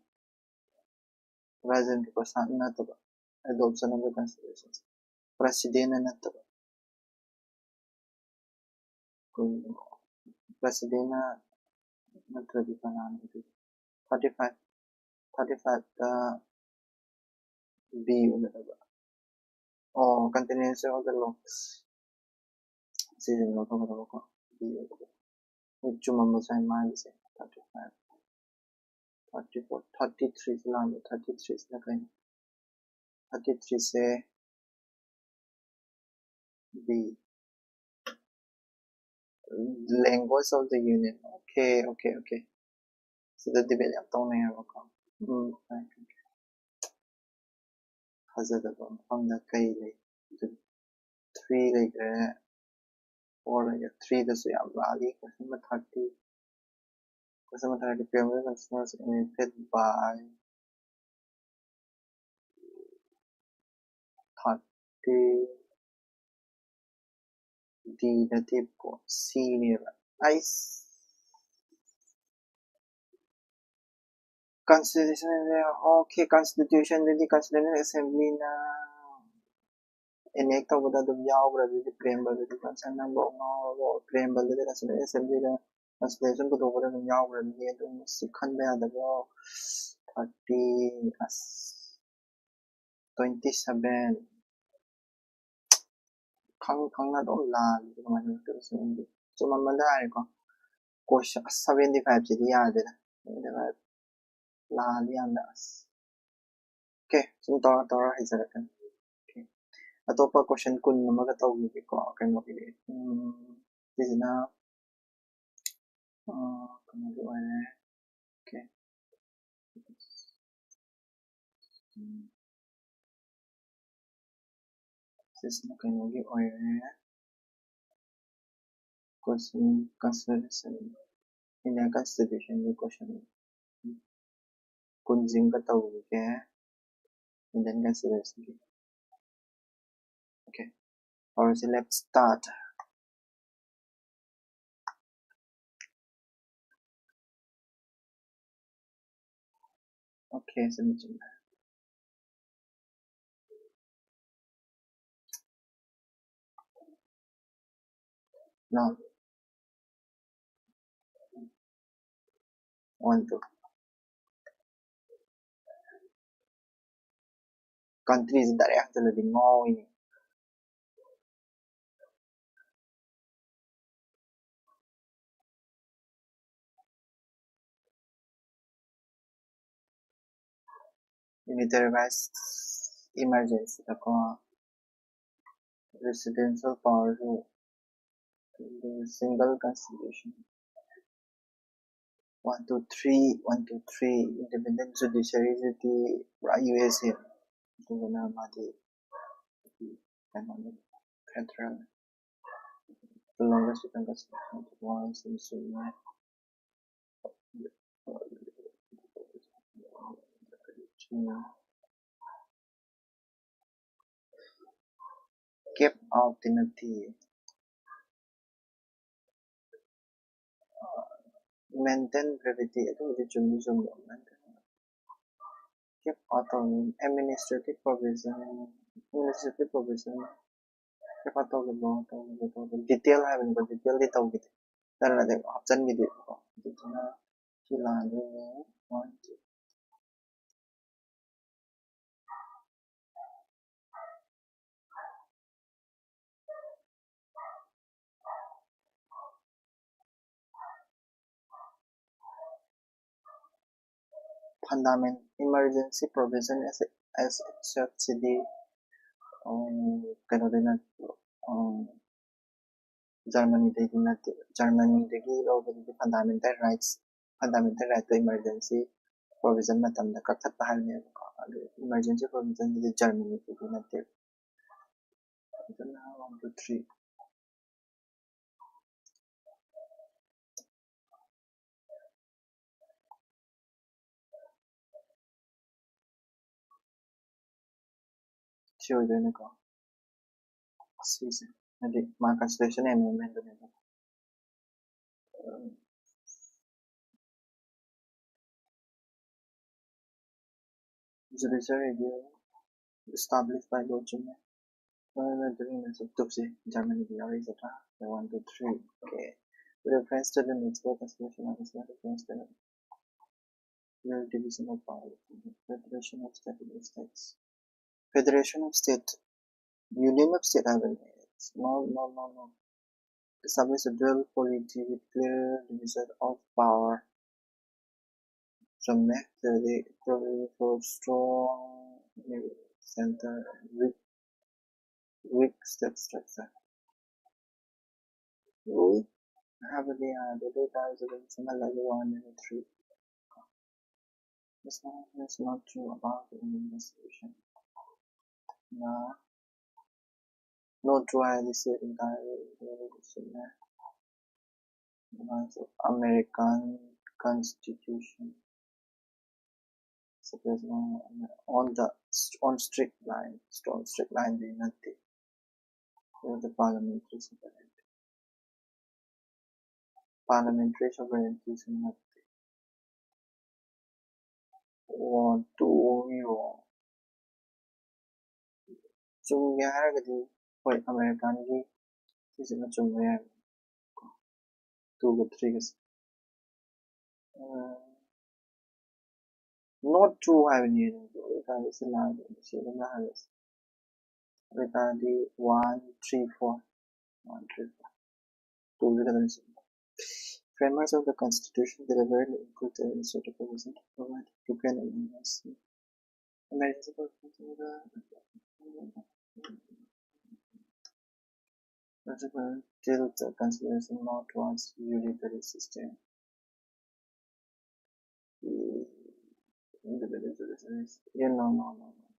ꯔꯥꯖꯦꯟꯗ꯭ꯔ ꯄ꯭ꯔꯁꯥꯗ ꯅꯠꯇꯕ, adoption of the constitution, presidentꯅ ꯅꯠꯇꯕ꯫ ꯑꯩꯈꯣꯏ presidentꯅ ꯅꯠꯇ꯭ꯔꯗꯤ ꯀꯅꯥꯅꯣ ꯑꯗꯨꯗꯤ? Thirty five, thirty five ꯇ B ꯑꯣꯏꯒꯗꯕ꯫ ꯑꯣ, continuation of the logs꯫ ꯁꯤꯁꯦ ꯂꯧꯊꯣꯛꯀꯗꯕꯀꯣ꯫ B ꯑꯣꯏꯒꯗꯕ꯫ ꯍꯣꯏ, ꯆꯨꯝꯃꯝꯕꯁꯨ ꯌꯥꯏ ꯃꯥꯒꯤꯁꯦ꯫ Thirty five, thirty four, thirty three ꯁꯤ ꯂꯥꯟꯕ꯫ Thirty three ꯁꯤꯅ ꯀꯩꯅꯣ? Thirty three say B꯫ Language of the Union. Okay, okay, okay. ꯁꯤꯗ debate ꯌꯥꯝ ꯇꯧꯅꯩꯌꯦꯕꯀꯣ꯫ ꯎꯝ, ꯐꯖꯗꯕ ꯃꯐꯝꯗ ꯀꯩ ꯂꯩ? Three ꯂꯩꯈ꯭ꯔꯦ, four ꯂꯩꯈ꯭ꯔꯦ꯫ Three ꯗꯁꯨ ꯌꯥꯝ ꯂꯥꯜꯂꯤ꯫ Question number thirty꯫ Question number thirty, Preamble constitution initiated by thirty, D ꯅꯠꯇꯦꯀꯣ, C ꯅꯦꯕ꯫ ꯑꯩꯁ, constitution, okay, constitution ꯗꯨꯗꯤ Constituent Assembly ꯅ enact ꯇꯧꯕꯗ ꯑꯗꯨꯝ ꯌꯥꯎꯈ꯭ꯔꯦ꯫ ꯑꯗꯨꯗꯤ preamble ꯗꯨꯗꯤ concern number ꯉꯥꯎꯔꯕꯣ? Preamble ꯗꯨꯗꯤ Constituent Assembly ꯅ constitution ꯄꯨꯊꯣꯛꯄꯗ ꯑꯗꯨꯝ ꯌꯥꯎꯈ꯭ꯔꯦ꯫ ꯑꯗꯨꯗꯤ ꯑꯗꯨꯝ ꯁꯤ ꯈꯟꯕ ꯌꯥꯗꯕ꯭ꯔꯣ? Thirty, ꯑꯁ, twenty seven꯫ ꯈꯪ ꯈꯪꯅ ꯑꯗꯨꯝ ꯂꯥꯜꯂꯤ꯫ ꯀꯃꯥꯏꯅ ꯇꯧꯔꯤꯁꯦ? ꯆꯨꯝꯃꯝꯃꯗ ꯍꯥꯏꯔꯦꯀꯣ꯫ Question seventy five ꯁꯤꯗꯤ ꯌꯥꯗꯦꯗ꯫ Seventy five ꯂꯥꯜꯂꯤ ꯌꯥꯝꯅ꯫ ꯑꯁ, okay, ꯁꯨꯝ ꯇꯧꯔ ꯇꯧꯔ ꯍꯩꯖꯔꯛꯀꯅꯤ꯫ Okay, ꯑꯇꯣꯞꯄ question ꯀꯨꯟ ꯑꯃꯒ ꯇꯧꯈꯤꯒꯦꯀꯣ꯫ ꯀꯩꯅꯣꯒꯤ, ꯎꯝ, ꯁꯤꯁꯤꯅ, ꯑ, ꯀꯩꯅꯣꯒꯤ ꯑꯣꯏꯔꯦ꯫ Okay, ꯎꯝ, ꯁꯤꯁꯤꯅ ꯀꯩꯅꯣꯒꯤ ꯑꯣꯏꯔꯦ꯫ Question, constitution, Indian Constitution ꯒꯤ question ꯀꯨꯟꯁꯤꯡꯒ ꯇꯧꯈꯤꯒꯦ꯫ Indian Constitution ꯒꯤ꯫ Okay, ꯍꯧꯔꯁꯤ, let's start꯫ Okay, ꯆꯨꯝꯃꯦ, ꯆꯨꯝꯃꯦ꯫ No. One, two. Countryꯁꯦ direct ꯍꯟꯖꯜꯂꯗꯤ ꯉꯥꯎꯏꯅꯦ꯫ Militarized emergency ꯗꯀꯣ, presidential power ꯁꯨ, single constitution, one, two, three, one, two, three, independent judiciary ꯁꯤꯗꯤ ꯄꯨꯔꯥ U S A꯫ ꯑꯗꯨꯗꯨꯅ ꯃꯥꯗꯤ ꯀꯩꯅꯣꯅꯤ, federal꯫ The longest written constitution of the world seems to be cap out T ꯅꯠꯇꯦ꯫ Maintain brevity, ꯑꯗꯨꯕꯨꯗꯤ ꯆꯨꯝꯗꯤ ꯆꯨꯝꯕ꯫ Cap out ꯇꯧꯔꯅꯤ꯫ Administrative provision, administrative provision cap out ꯇꯧꯈꯤꯕ꯭ꯔꯣ? ꯇꯧꯈꯤꯕ꯭ꯔꯣ? ꯇꯧꯈꯤꯕ꯭ꯔꯣ? Detail ꯍꯥꯏꯕꯅꯤꯀꯣ, detail ꯗꯤ ꯇꯧꯈꯤꯗꯦ꯫ ꯇꯧꯔꯗꯤ ꯍꯥꯞꯆꯤꯟꯈꯤꯗꯦꯕꯀꯣ꯫ ꯑꯗꯨꯗꯨꯅ ꯁꯤ ꯂꯥꯟꯗꯣꯏꯅꯦ꯫ One, two, fundament, emergency provision as, as except ꯁꯤꯗꯤ, ꯎꯝ, ꯀꯩꯅꯣꯗꯩꯅ, ꯎꯝ, ꯖꯔꯃꯅꯤꯗꯒꯤ ꯅꯠꯇꯦ꯫ ꯖꯔꯃꯅꯤꯗꯒꯤ ꯂꯧꯕꯗꯨꯗꯤ fundamental rights, fundamental right ꯇꯣ emergency provision ꯃꯇꯝꯗ ꯀꯛꯊꯠꯄ ꯍꯥꯏꯕꯅꯦꯕꯀꯣ꯫ ꯑꯗꯨ emergency provision ꯁꯤꯗꯤ ꯖꯔꯃꯅꯤꯗꯒꯤ ꯅꯠꯇꯦ꯫ ꯑꯗꯨꯅ one, two, three꯫ ꯁꯤ ꯑꯣꯏꯗꯣꯏꯅꯤꯀꯣ꯫ ꯁꯤꯁꯦ ꯍꯥꯏꯗꯤ ꯃꯥ constitution amendment ꯗꯨꯅꯦꯕ꯫ Judicial review established by Lord Jimmy꯫ ꯇꯨꯁꯦ ꯖꯔꯃꯅꯤꯒꯤ ꯌꯥꯎꯔꯤ, et cetera꯫ One, two, three꯫ Okay. With reference to the municipal constitution of Iceland, reference to the Division of power, federation of stateless states, federation of state, union of state ꯍꯥꯏꯕꯅꯤ꯫ No, no, no, no. Establish a dual polity with clear division of power. ꯆꯨꯝꯃꯦ꯫ ꯑꯗꯨꯗꯤ for strong center, weak, weak state structure. Weak ꯍꯥꯏꯕꯗꯤ ꯌꯥꯗꯦ꯫ ꯑꯗꯨ ꯑꯣꯏꯇꯥꯔꯁꯨ ꯑꯗꯨꯝ ꯁꯦꯝꯍꯜꯂꯒ one and three. This one is not true about the Indian constitution. ꯅ not true ꯍꯥꯏꯔꯗꯤ ꯁꯤ ꯑꯗꯨꯝ ꯇꯥꯔꯦ꯫ ꯑꯗꯨꯒ ꯁꯤꯅ ꯑꯗꯨꯃꯥꯏꯅꯁꯨ American Constitution, suppose on the, on strict line, on strict line ꯗꯤ ꯅꯠꯇꯦ꯫ ꯑꯗꯨꯗ parliamentary sovereignty, parliamentary sovereignty ꯁꯨ ꯅꯠꯇꯦ꯫ ꯑꯣ, two ꯑꯣꯏꯔꯣ꯫ ꯆꯨꯝꯒꯦ ꯍꯥꯏꯔꯒꯗꯤ ꯍꯣꯏ, American ꯒꯤ ꯁꯤꯁꯤꯅ ꯆꯨꯝꯕ ꯌꯥꯏ꯫ Two ꯒ three ꯒꯁꯦ꯫ ꯎꯝ, not true ꯍꯥꯏꯕꯅꯤ꯫ ꯑꯗꯨ ꯑꯣꯏꯇꯥꯔꯗꯤ ꯁꯤ ꯂꯥꯜꯂꯦ꯫ ꯁꯤ ꯑꯗꯨꯝ ꯂꯥꯜꯂꯁꯤ꯫ ꯑꯗꯨ ꯑꯣꯏꯇꯥꯔꯗꯤ one three four, one three four, two ꯁꯤꯗ ꯑꯗꯨꯝ ꯆꯨꯝꯕ꯫ Framers of the Constitution deliberately include the administrative provision to provide to can amendments. Amendments of the Constitution till the consideration not once unitary system. Yeah, no, no, no, no.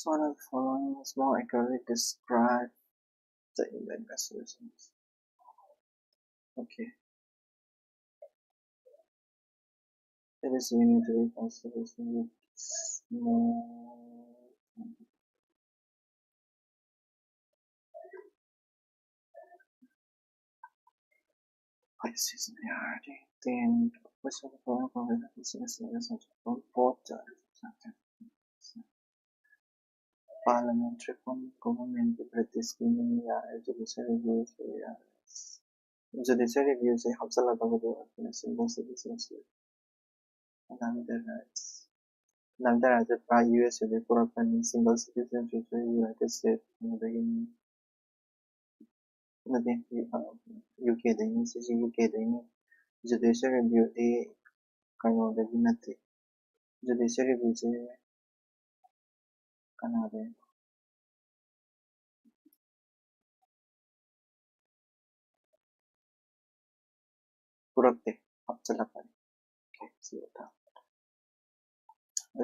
So the following is more accurately describe the Indian constitutions. Okay. It is a unitary constitution with small ꯍꯣꯏ, ꯁꯤꯁꯤꯅ ꯌꯥꯔꯗꯤ꯫ Then, ꯑꯩꯈꯣꯏ ꯁꯣꯝꯗ ꯄ꯭ꯔꯣꯕ꯭ꯂꯦꯝ ꯄ꯭ꯔꯣꯕ꯭ꯂꯦꯝ ꯁꯤꯅ ꯁꯤꯅ ꯁꯣꯝꯗ ꯄꯣꯠ ꯆꯥꯔꯦ꯫ Parliamentary form of government ꯕ꯭ꯔꯤꯇꯤꯁꯀꯤ ꯃꯤꯡ ꯌꯥꯔꯦ, judicial review ꯁꯨ ꯌꯥꯔꯦ꯫ Judicial review ꯁꯦ ꯍꯥꯞꯆꯤꯜꯂꯒꯕꯨꯗꯤ ꯑꯩꯈꯣꯏꯅ simple citizenship, another rights, another rights ꯁꯦ ꯄꯨꯔꯥ ꯌꯨ ꯑꯦꯁ ꯑꯦꯗꯒꯤ ꯄꯨꯔꯛꯄꯅꯤ, simple citizenship ꯁꯨ ꯌꯨꯅꯥꯏꯇꯦꯗ ꯁ꯭ꯇꯦꯠ ꯀꯩꯅꯣꯗꯒꯤꯅꯤ꯫ ꯅꯠꯇꯦ, ꯌꯨ ꯀꯦꯗꯒꯤꯅꯤ, ꯁꯤꯁꯦ ꯌꯨ ꯀꯦꯗꯒꯤꯅꯤ꯫ Judicial review ꯗꯤ ꯀꯩꯅꯣꯗꯒꯤ ꯅꯠꯇꯦ꯫ Judicial review ꯁꯦ ꯀꯅꯥꯗꯒꯤ? ꯄꯨꯔꯛꯇꯦ, ꯍꯥꯞꯆꯤꯜꯂꯛꯄꯅꯤ꯫ Okay, ꯁꯤ ꯊꯥ꯫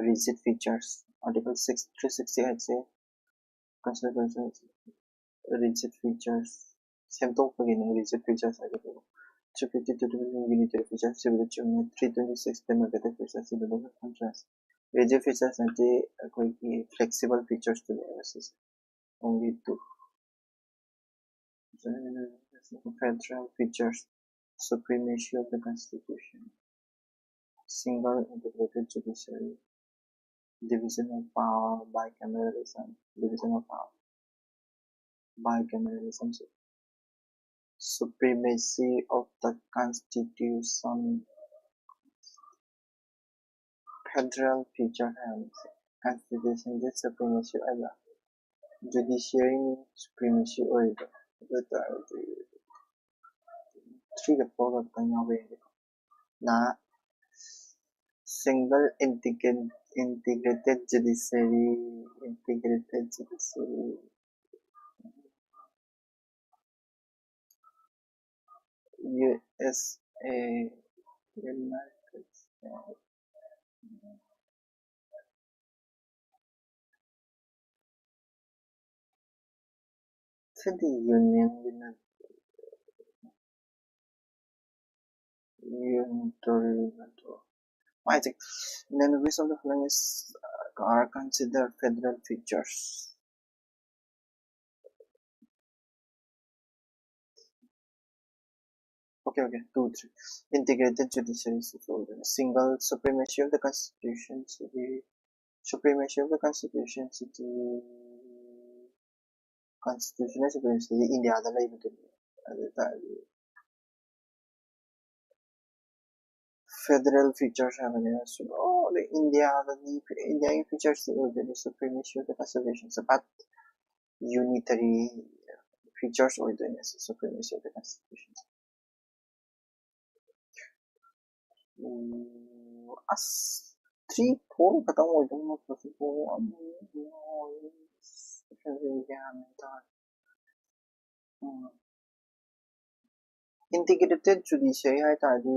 Rigid features, Article six, three sixty eight ꯁꯦ constitution rigid features ꯁꯦꯝꯗꯣꯛꯄꯒꯤꯅꯦ, rigid features ꯍꯥꯏꯕꯗꯨ꯫ Three fifty two unitary features ꯁꯤꯕꯨꯗꯤ ꯆꯨꯝꯃꯦ, three twenty six democratic features ꯁꯤꯕꯨꯗꯤ contrast꯫ Rigid features ꯍꯥꯏꯗꯤ ꯑꯩꯈꯣꯏꯒꯤ flexible features ꯇꯨꯅꯦꯕ ꯁꯤꯁꯦ, only two꯫ Federal features, supremacy of the constitution, single integrated judiciary, division of power, bicameralism, division of power, bicameralism, supremacy of the constitution, federal feature ꯍꯥꯏꯕꯁꯦ constitution ꯗꯤ supremacy ꯑꯣꯏꯕ, judiciary ꯅ supremacy ꯑꯣꯏꯕ, ꯑꯗꯨ ꯑꯣꯏꯇꯥꯔꯗꯤ three ꯒ four ꯈꯛꯇꯪ ꯌꯥꯎꯕ ꯌꯥꯏꯀꯣ꯫ ꯅ single integra- integrated judiciary, integrated judiciary, U S A, United States. ꯁꯤꯗꯤ ꯌꯨꯅꯤꯌꯟꯒꯤ ꯅꯠꯇꯦ꯫ ꯌꯨꯅꯤꯇꯔꯤ ꯅꯠꯇ꯭ꯔꯣ? ꯃꯥꯏꯁꯦ, then which of the following is, uh, are considered federal features? Okay, okay, two, three. Integrated judiciary ꯁꯤꯁꯨ ꯑꯣꯏꯗꯣꯏꯅꯦ꯫ Single supremacy of the constitution CD, supremacy of the constitution CD constitutional supremacy ꯁꯤꯗꯤ ꯏꯟꯗꯤꯌꯥꯗ ꯂꯩꯕꯗꯨꯅꯤ꯫ ꯑꯗꯨ ꯑꯣꯏꯇꯥꯔꯗꯤ federal features ꯍꯥꯏꯕꯅꯤꯅ, so ꯏꯟꯗꯤꯌꯥꯗꯗꯤ, ꯏꯟꯗꯤꯌꯥꯒꯤ features ꯇꯤ ꯑꯣꯏꯗꯣꯏꯅꯤ supremacy of the constitution say, but unitary features ꯑꯣꯏꯗꯣꯏꯅꯦ supremacy of the constitution ꯁꯦ꯫ ꯎꯝ, ꯑꯁ, three four ꯈꯛꯇꯪ ꯑꯣꯏꯗꯧ ꯅꯠꯇ꯭ꯔꯁꯨ, ꯒ꯭ꯌꯥꯟ ꯇꯥꯗꯦ꯫ ꯎꯝ꯫ Integrated judiciary ꯍꯥꯏ ꯇꯥꯔꯗꯤ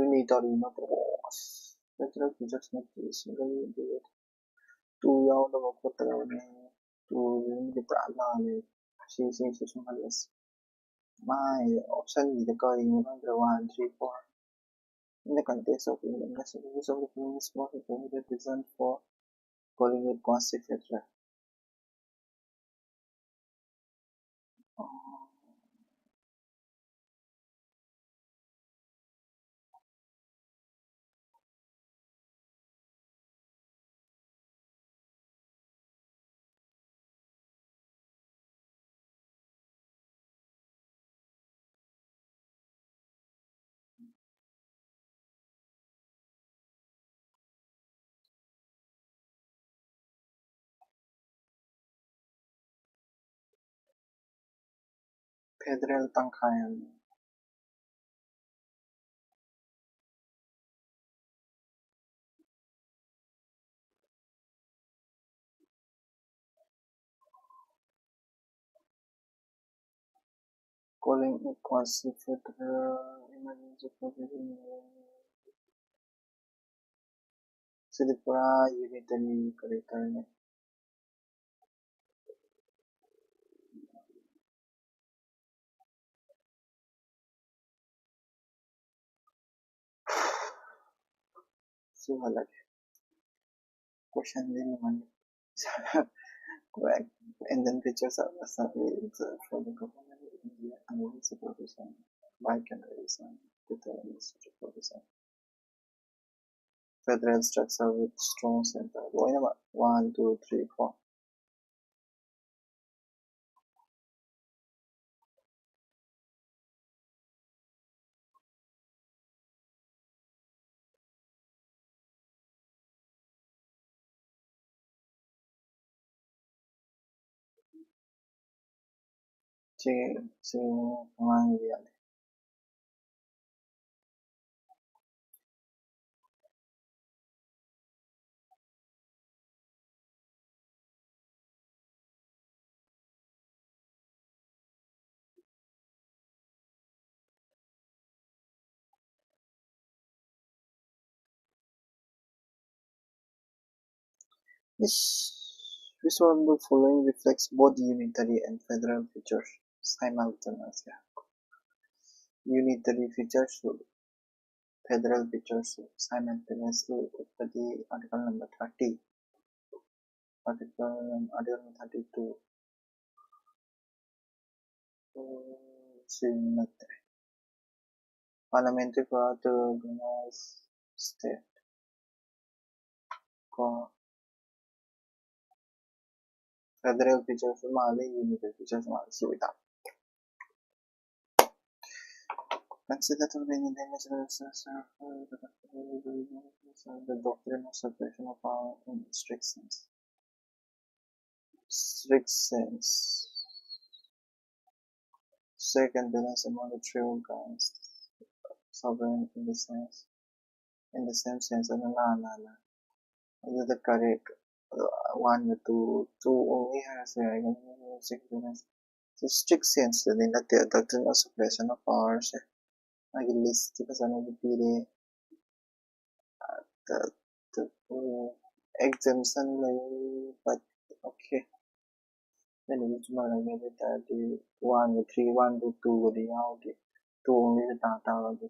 unitary ꯅꯠꯇ꯭ꯔꯣ? ꯑꯁ, federal features ꯅꯠꯇꯦ, single integrated꯫ Two ꯌꯥꯎꯗꯕ ꯈꯣꯠꯇꯕꯅꯦ꯫ Two ꯗꯤ ꯄꯨꯔꯥ ꯂꯥꯜꯂꯦ꯫ ꯁꯤ, ꯁꯤ, ꯁꯤ ꯁꯨꯝ ꯍꯜꯂꯁꯤ꯫ ꯃꯥꯏ option ꯗ ꯀꯔꯤꯅꯣ ꯈꯪꯗ꯭ꯔꯦ, one, three, four꯫ In the context of Indian constitution, the following is most appropriate reason for calling it constitutional. Federal ꯇꯪꯈꯥꯏ ꯑꯃ꯫ Calling it constitutional emergency provision. ꯁꯤꯗꯤ ꯄꯨꯔꯥ unitary character ꯅꯦ꯫ ꯁꯤ ꯍꯜꯂꯒꯦ꯫ Question ꯗꯤ ꯅꯨꯡꯉꯥꯏ꯫ Correct. Indian features are necessary for the government in India and its supervision. By condition, determine the structure of the cell. Federal structure with strong center. ꯂꯣꯏꯅꯃꯛ one, two, three, four. ꯁꯤ ꯁꯤ ꯑꯉꯥꯡꯒꯤ ꯌꯥꯗꯦ꯫ Which, which one of the following reflects both unitary and federal features simultaneously? Unitary features, federal features simultaneously ꯎꯠꯄꯗꯤ article number thirty, article, article number thirty-two. ꯁꯤ ꯅꯠꯇ꯭ꯔꯦ꯫ Parliamentary power to organize state ꯀꯣ꯫ Federal features ꯃꯥꯜꯂꯤ, unitary features ꯃꯥꯜꯂꯤ꯫ ꯁꯤ ꯑꯣꯏꯇꯥꯔꯦ꯫ Consider to be in the doctrine of separation of power in strict sense. Strict sense. Check and balance among the three organs, sovereign in the sense, in the same sense, ꯑꯗꯨ ꯂꯥꯟꯅ ꯑꯗꯨꯗ correct, one ꯒ two, two only ꯍꯥꯏꯔꯁꯨ ꯌꯥꯏ꯫ Check and balance ꯁꯤ strict sense ꯇꯗꯤ ꯅꯠꯇꯦ, doctrine of separation of power ꯁꯦ ꯃꯥꯒꯤ list ꯁꯤ ꯐꯖꯅꯗꯤ ꯄꯤꯔꯦ꯫ ꯑꯗ, ꯑꯗ, ꯎꯝ, exemption ꯂꯩ, but okay꯫ ꯑꯩꯅ ꯑꯗꯨꯝ ꯆꯨꯝꯃꯛꯑꯒꯦ꯫ ꯑꯗꯨ ꯑꯣꯏ ꯇꯥꯔꯗꯤ one ꯒ three, one ꯒ two ꯒꯗꯤ ꯌꯥꯎꯗꯦ꯫ Two only ꯗ ꯇꯥ ꯇꯥꯔꯒꯗꯤ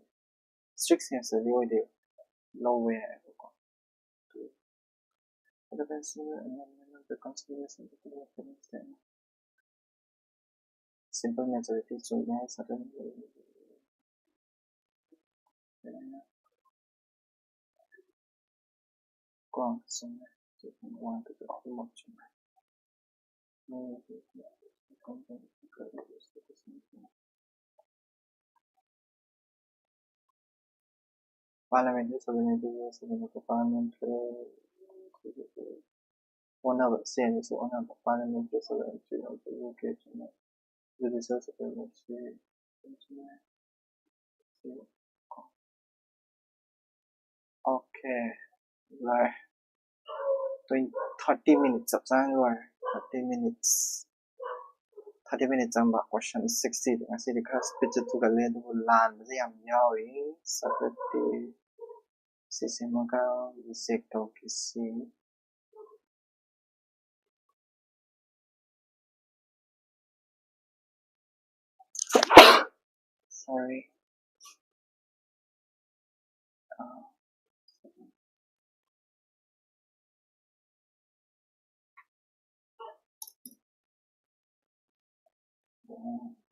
strict sense ꯇꯗꯤ ꯑꯣꯏꯗꯦ, ꯂꯧꯕ ꯌꯥꯏꯑꯕꯀꯣ꯫ Otherwise, amendment of the constitution to the Simple majority ꯆꯨꯝꯃꯦ, certainly꯫ ꯀꯣ ꯆꯨꯝꯃꯦ꯫ One, two, three ꯑꯍꯨꯝꯃꯛ ꯆꯨꯝꯃꯦ꯫ Parliamentary sovereignty, sovereignty of parliament, ꯑꯣꯟꯅꯕ, ꯁꯦꯝꯕꯁꯦ ꯑꯣꯟꯅꯕ, parliamentary sovereignty, judicial supremacy, okay, ꯂꯣꯏꯔꯦ꯫ Twenty, thirty minutes ꯆꯞ ꯆꯥꯅ ꯂꯣꯏꯔꯦ꯫ Thirty minutes, thirty minutes ꯆꯪꯕ question sixty꯫ ꯉꯁꯤꯗꯤ ꯈꯔ speed ꯁꯦ ꯊꯨꯒꯜꯂꯦ, ꯑꯗꯨꯕꯨ ꯂꯥꯟꯕꯁꯦ ꯌꯥꯝ ꯌꯥꯎꯔꯤ꯫ Saturday ꯁꯤꯁꯤꯃꯒ check ꯇꯧꯈꯤꯁꯤ꯫ Sorry. Uh,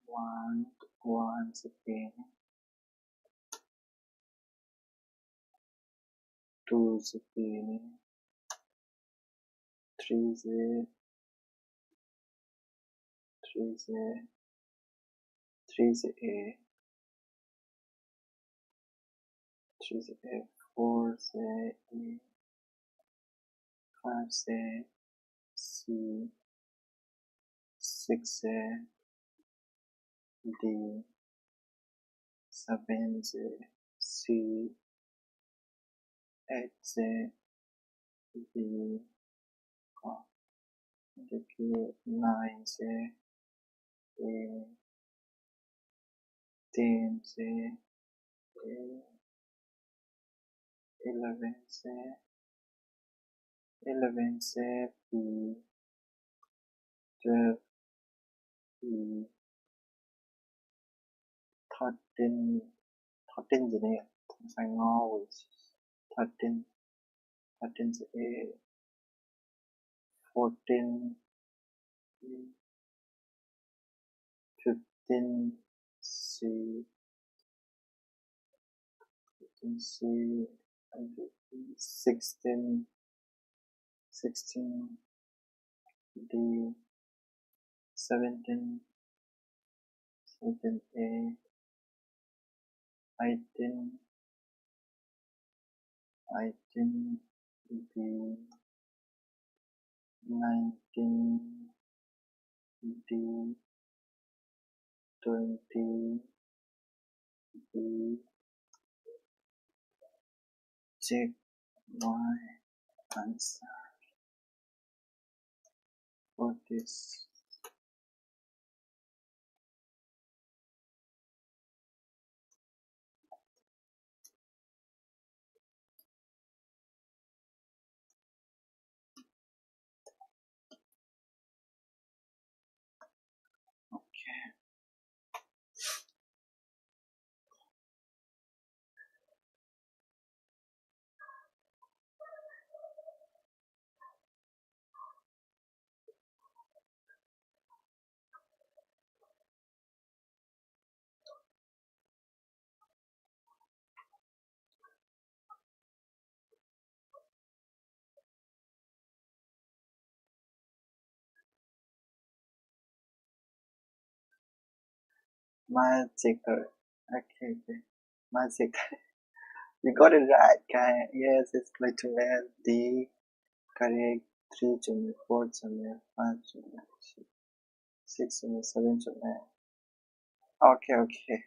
one, one second. Two second. Three say, three say, three say A, three say A, four say A, five say C, six say D, seven say C, eight say B ꯀꯣ, ꯑꯗꯒꯤ nine say A, ten say A, eleven say, eleven say B, twelve B, thirteen, thirteen ꯁꯤꯅꯦ ꯉꯁꯥꯏ ꯉꯥꯎꯔꯤꯁꯦ꯫ Thirteen, thirteen say A, fourteen, fifteen C, ꯁꯤ ꯑꯗꯒꯤ sixteen, sixteen D, seventeen, seventeen A, eighteen, eighteen B, nineteen D, twenty B. Check my answer for this. Okay. Magic. Okay, okay. Magic. You got it right, guy. Yes, it's letter L, D. Correct. Three ꯆꯨꯝꯃꯦ, four ꯆꯨꯝꯃꯦ, five ꯆꯨꯝꯃꯦ, six ꯆꯨꯝꯃꯦ, seven ꯆꯨꯝꯃꯦ. Okay, okay.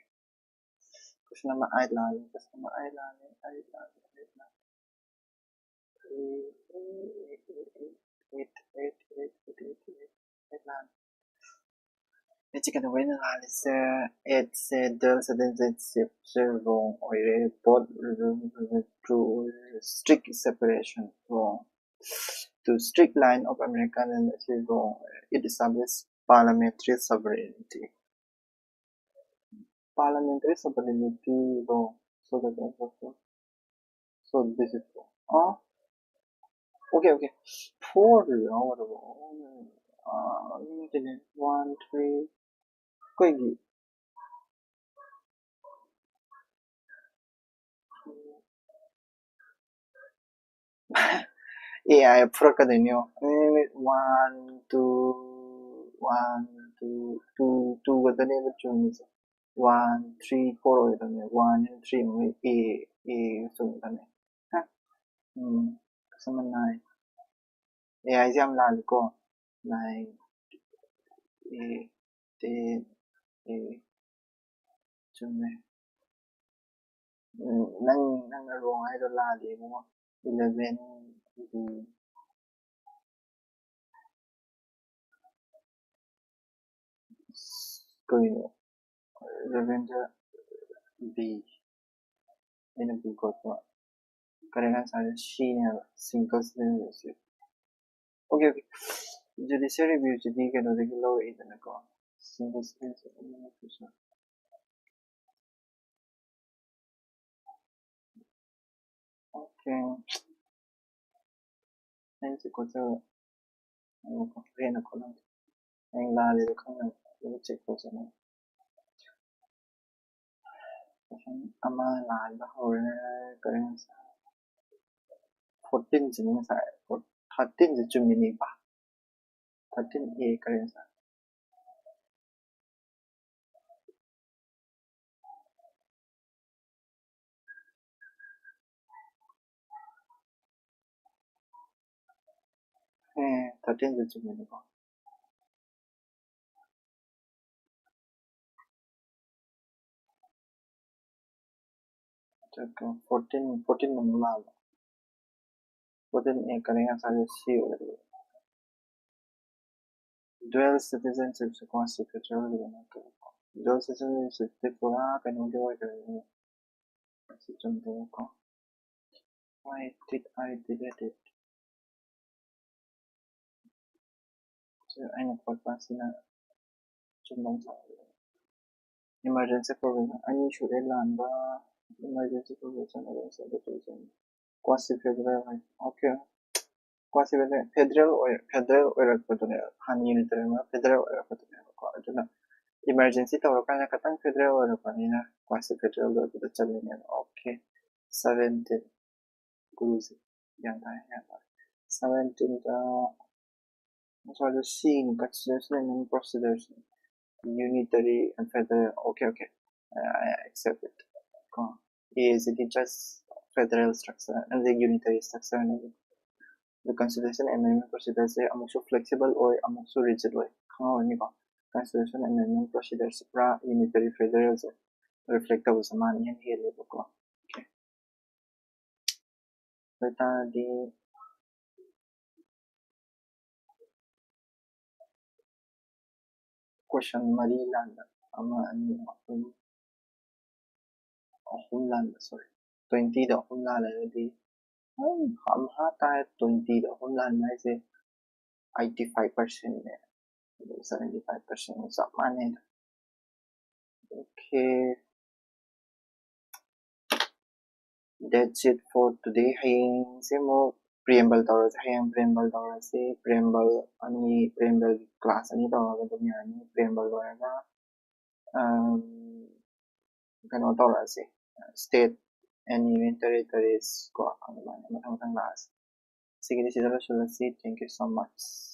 Question number eight ꯂꯥꯜꯂꯦ, question number eight ꯂꯥꯜꯂꯦ, eight ꯂꯥꯜꯂꯦ, eight ꯂꯥꯜꯂꯦ. Three, eight, eight, eight, eight, eight ꯂꯥꯜꯂꯦ꯫ ꯑꯩꯠꯁꯦ ꯀꯩꯗꯧꯕꯩꯅꯣ ꯂꯥꯜꯂꯤꯁꯦ? ꯑꯩꯠꯁꯦ twelve seventeen shift ꯁꯦ wrong ꯑꯣꯏꯔꯦ, both true ꯑꯣꯏꯔꯦ, strict separation wrong, to strict line of American and ꯁꯤ wrong ꯑꯣꯏꯔꯦ, it established parliamentary sovereignty. Parliamentary sovereignty wrong. So that is also, so this is wrong. Ah, okay, okay. Four ꯌꯥꯎꯒꯗꯕ꯫ Ah, one, three. ꯑꯩꯈꯣꯏꯒꯤ ꯑꯦ ꯑꯥꯏ ꯐꯨꯔꯛꯀꯗꯣꯏꯅꯦ꯫ One two one two two two ꯈꯛꯇꯅꯦꯕ ꯆꯨꯝꯃꯤꯁꯦ꯫ ꯋꯥꯟ ꯊ꯭ꯔꯤ ꯐꯣꯔ ꯑꯣꯏꯒꯗꯕꯅꯦ꯫ ꯋꯥꯟ ꯑꯦꯟ ꯊ꯭ꯔꯤ ꯑꯃꯨꯛ A A ꯆꯨꯝꯒꯗꯕꯅꯦ꯫ Um customer nine. ꯑꯦ ꯑꯥꯏꯁꯦ ꯌꯥꯝ ꯂꯥꯜꯂꯤꯀꯣ꯫ ꯅꯥꯏꯟ ꯑꯦ ꯇꯦꯟ ꯑꯦ ꯆꯨꯝꯃꯦ꯫ ꯎꯝ, ꯅꯪ ꯅꯪꯅ ꯔꯣꯡ ꯍꯥꯏꯗꯣ ꯂꯥꯜꯂꯦ ꯏꯕꯨꯡꯉꯣ꯫ Eleven B. ꯀꯩꯅꯣ? ꯏꯂꯚꯦꯟꯗ ꯕꯤ꯫ ꯑꯩꯅ ꯕꯤ ꯈꯣꯠꯄ꯫ ꯀꯔꯦꯛ ꯑꯟꯁꯔꯁꯦ ꯁꯤꯅꯦꯕ꯫ Single citizenship. Okay okay. Judicial ꯔꯤꯚꯤꯌꯨꯁꯤꯗꯤ ꯀꯩꯅꯣꯗꯒꯤ ꯂꯧꯔꯛꯏꯗꯅꯀꯣ꯫ Single citizenship. ꯑꯣꯀꯦ꯫ ꯑꯩꯅ ꯆꯦꯛ ꯈꯣꯠꯆꯕ꯫ ꯑꯃꯨꯛ ꯍꯦꯟꯅ ꯈꯣꯠꯂꯝꯒꯦ꯫ ꯑꯩ ꯂꯥꯜꯂꯤꯗꯣ ꯈꯪꯅꯕ ꯑꯗꯨꯒ ꯆꯦꯛ ꯇꯧꯖꯅꯕ꯫ ꯀꯣꯏꯁꯟ ꯑꯃ ꯂꯥꯟꯕ ꯍꯧꯔꯦ꯫ ꯀꯔꯤ ꯉꯁꯥꯏ? ꯐꯣꯔꯇꯤꯟꯁꯤꯅꯤ ꯉꯁꯥꯏ꯫ ꯊꯥꯔꯇꯤꯟꯁꯦ ꯆꯨꯝꯃꯤꯅꯤꯕ꯫ ꯊꯥꯔꯇꯤꯟ ꯑꯦ ꯀꯔꯤ ꯉꯁꯥꯏ? ꯑꯦ, ꯊꯥꯔꯇꯤꯟꯁꯦ ꯆꯨꯝꯃꯤꯅꯤꯀꯣ꯫ ꯐꯣꯔꯇꯤꯟ, ꯐꯣꯔꯇꯤꯟ ꯑꯃꯨꯛ ꯂꯥꯜꯂꯣ꯫ ꯐꯣꯔꯇꯤꯟ ꯑꯦ ꯀꯔꯤ ꯉꯁꯥꯏ ꯁꯤ ꯑꯣꯏꯔꯦ꯫ ꯗꯨꯋꯦꯜ ꯁꯤꯇꯤꯖꯦꯟꯁꯤꯞꯁꯦ ꯀꯣ ꯁꯤ ꯐꯦꯗꯔꯦꯜꯒꯤꯗꯤ ꯅꯠꯇꯦꯕꯀꯣ꯫ ꯗꯨꯋꯦꯜ ꯁꯤꯇꯤꯖꯦꯟꯁꯤꯞꯇꯤ ꯄꯨꯔꯥ ꯀꯩꯅꯣꯒꯤ ꯑꯣꯏꯈ꯭ꯔꯦ꯫ ꯁꯤ ꯆꯨꯝꯗꯦꯕꯀꯣ꯫ Why did I delete it? ꯁꯤ ꯑꯩꯅ ꯈꯣꯠꯄ ꯑꯁꯤꯅ ꯆꯨꯝꯕ ꯑꯃ ꯁꯥꯕ꯫ Emergency provision ꯑꯅꯤ ꯁꯨꯔꯦ ꯂꯥꯟꯕ꯫ Emergency provision against the provision꯫ Quasi federal ꯍꯥꯏ꯫ ꯑꯣꯀꯦ꯫ Quasi federal, federal ꯑꯣꯏ-, federal ꯑꯣꯏꯔꯛꯄꯗꯨꯅꯦ꯫ ꯍꯥꯟꯅ unitary ꯑꯃ federal ꯑꯣꯏꯔꯛꯄꯗꯨꯅꯦꯕꯀꯣ꯫ ꯑꯗꯨꯅ emergency ꯇꯧꯔꯀꯥꯟꯗ ꯈꯇꯪ federal ꯑꯣꯏꯔꯛꯄꯅꯤꯅ quasi federal ꯑꯣꯏꯕꯗ ꯆꯜꯂꯤꯅꯦꯕ꯫ ꯑꯣꯀꯦ꯫ ꯁꯚꯦꯟꯇꯤꯟ꯫ ꯒꯨꯔꯨꯖꯤ꯫ ꯒ꯭ꯌꯥꯟ ꯇꯥꯔꯦ, ꯒ꯭ꯌꯥꯟ ꯇꯥꯔꯦ꯫ Seventeenꯗ ꯁ꯭ꯋꯥꯏꯗ ꯁꯤꯅꯤ, constitutional amendment procedures, unitary and federal. Okay, okay, I accept it. ꯀꯣ, A CD just federal structure ꯑꯗꯩ unitary structure ꯅꯦꯕ꯫ The constitution amendment procedure ꯁꯦ ꯑꯃꯨꯛꯁꯨ flexible ꯑꯣꯏ, ꯑꯃꯨꯛꯁꯨ rigid ꯑꯣꯏ, ꯈꯪꯍꯧꯔꯅꯤꯀꯣ꯫ Constitution amendment procedure ꯁꯦ ꯄꯨꯔꯥ unitary federal ꯁꯦ reflect ꯇꯧꯕꯁꯦ ꯃꯥꯅ ꯏꯍꯦꯟ ꯍꯦꯜꯂꯦꯕꯀꯣ꯫ Okay, ꯑꯗꯨ ꯑꯣꯏꯇꯥꯔꯗꯤ question ꯃꯔꯤ ꯂꯥꯟꯕ, ꯑꯃ, ꯑꯅꯤ, ꯑꯍꯨꯝ, ꯑꯍꯨꯝ ꯂꯥꯟꯕ, sorry, twentyꯗ ꯑꯍꯨꯝ ꯂꯥꯜꯂꯒꯗꯤ, ꯎꯝ, ꯑꯝꯍꯥ ꯇꯥꯏ, twentyꯗ ꯑꯍꯨꯝ ꯂꯥꯟꯕ ꯍꯥꯏꯁꯦ eighty five percentꯅꯦ꯫ ꯑꯗꯨ seventy five percent ꯆꯞ ꯃꯥꯟꯅꯩꯗ꯫ Okay, that's it for today. ꯍꯌꯦꯡꯁꯦ ꯑꯃꯨꯛ preamble ꯇꯧꯔꯁꯦ꯫ ꯍꯌꯦꯡ preamble ꯇꯧꯔꯁꯦ꯫ Preamble ꯑꯅꯤ, preambleꯒꯤ class ꯑꯅꯤ ꯇꯧꯔꯒ ꯑꯗꯨꯝ ꯌꯥꯔꯅꯤ꯫ Preamble ꯂꯣꯏꯔꯒ, ꯑꯝ, ꯀꯩꯅꯣ ꯇꯧꯔꯛꯑꯁꯦ, state and union territories ꯀꯣ, ꯑꯗꯨꯃꯥꯏꯅ ꯃꯊꯪ ꯃꯊꯪ ꯂꯥꯛꯑꯁꯦ꯫ ꯁꯤꯒꯤꯗꯤ ꯁꯤꯗ ꯂꯣꯏꯁꯤꯜꯂꯁꯤ꯫ Thank you so much.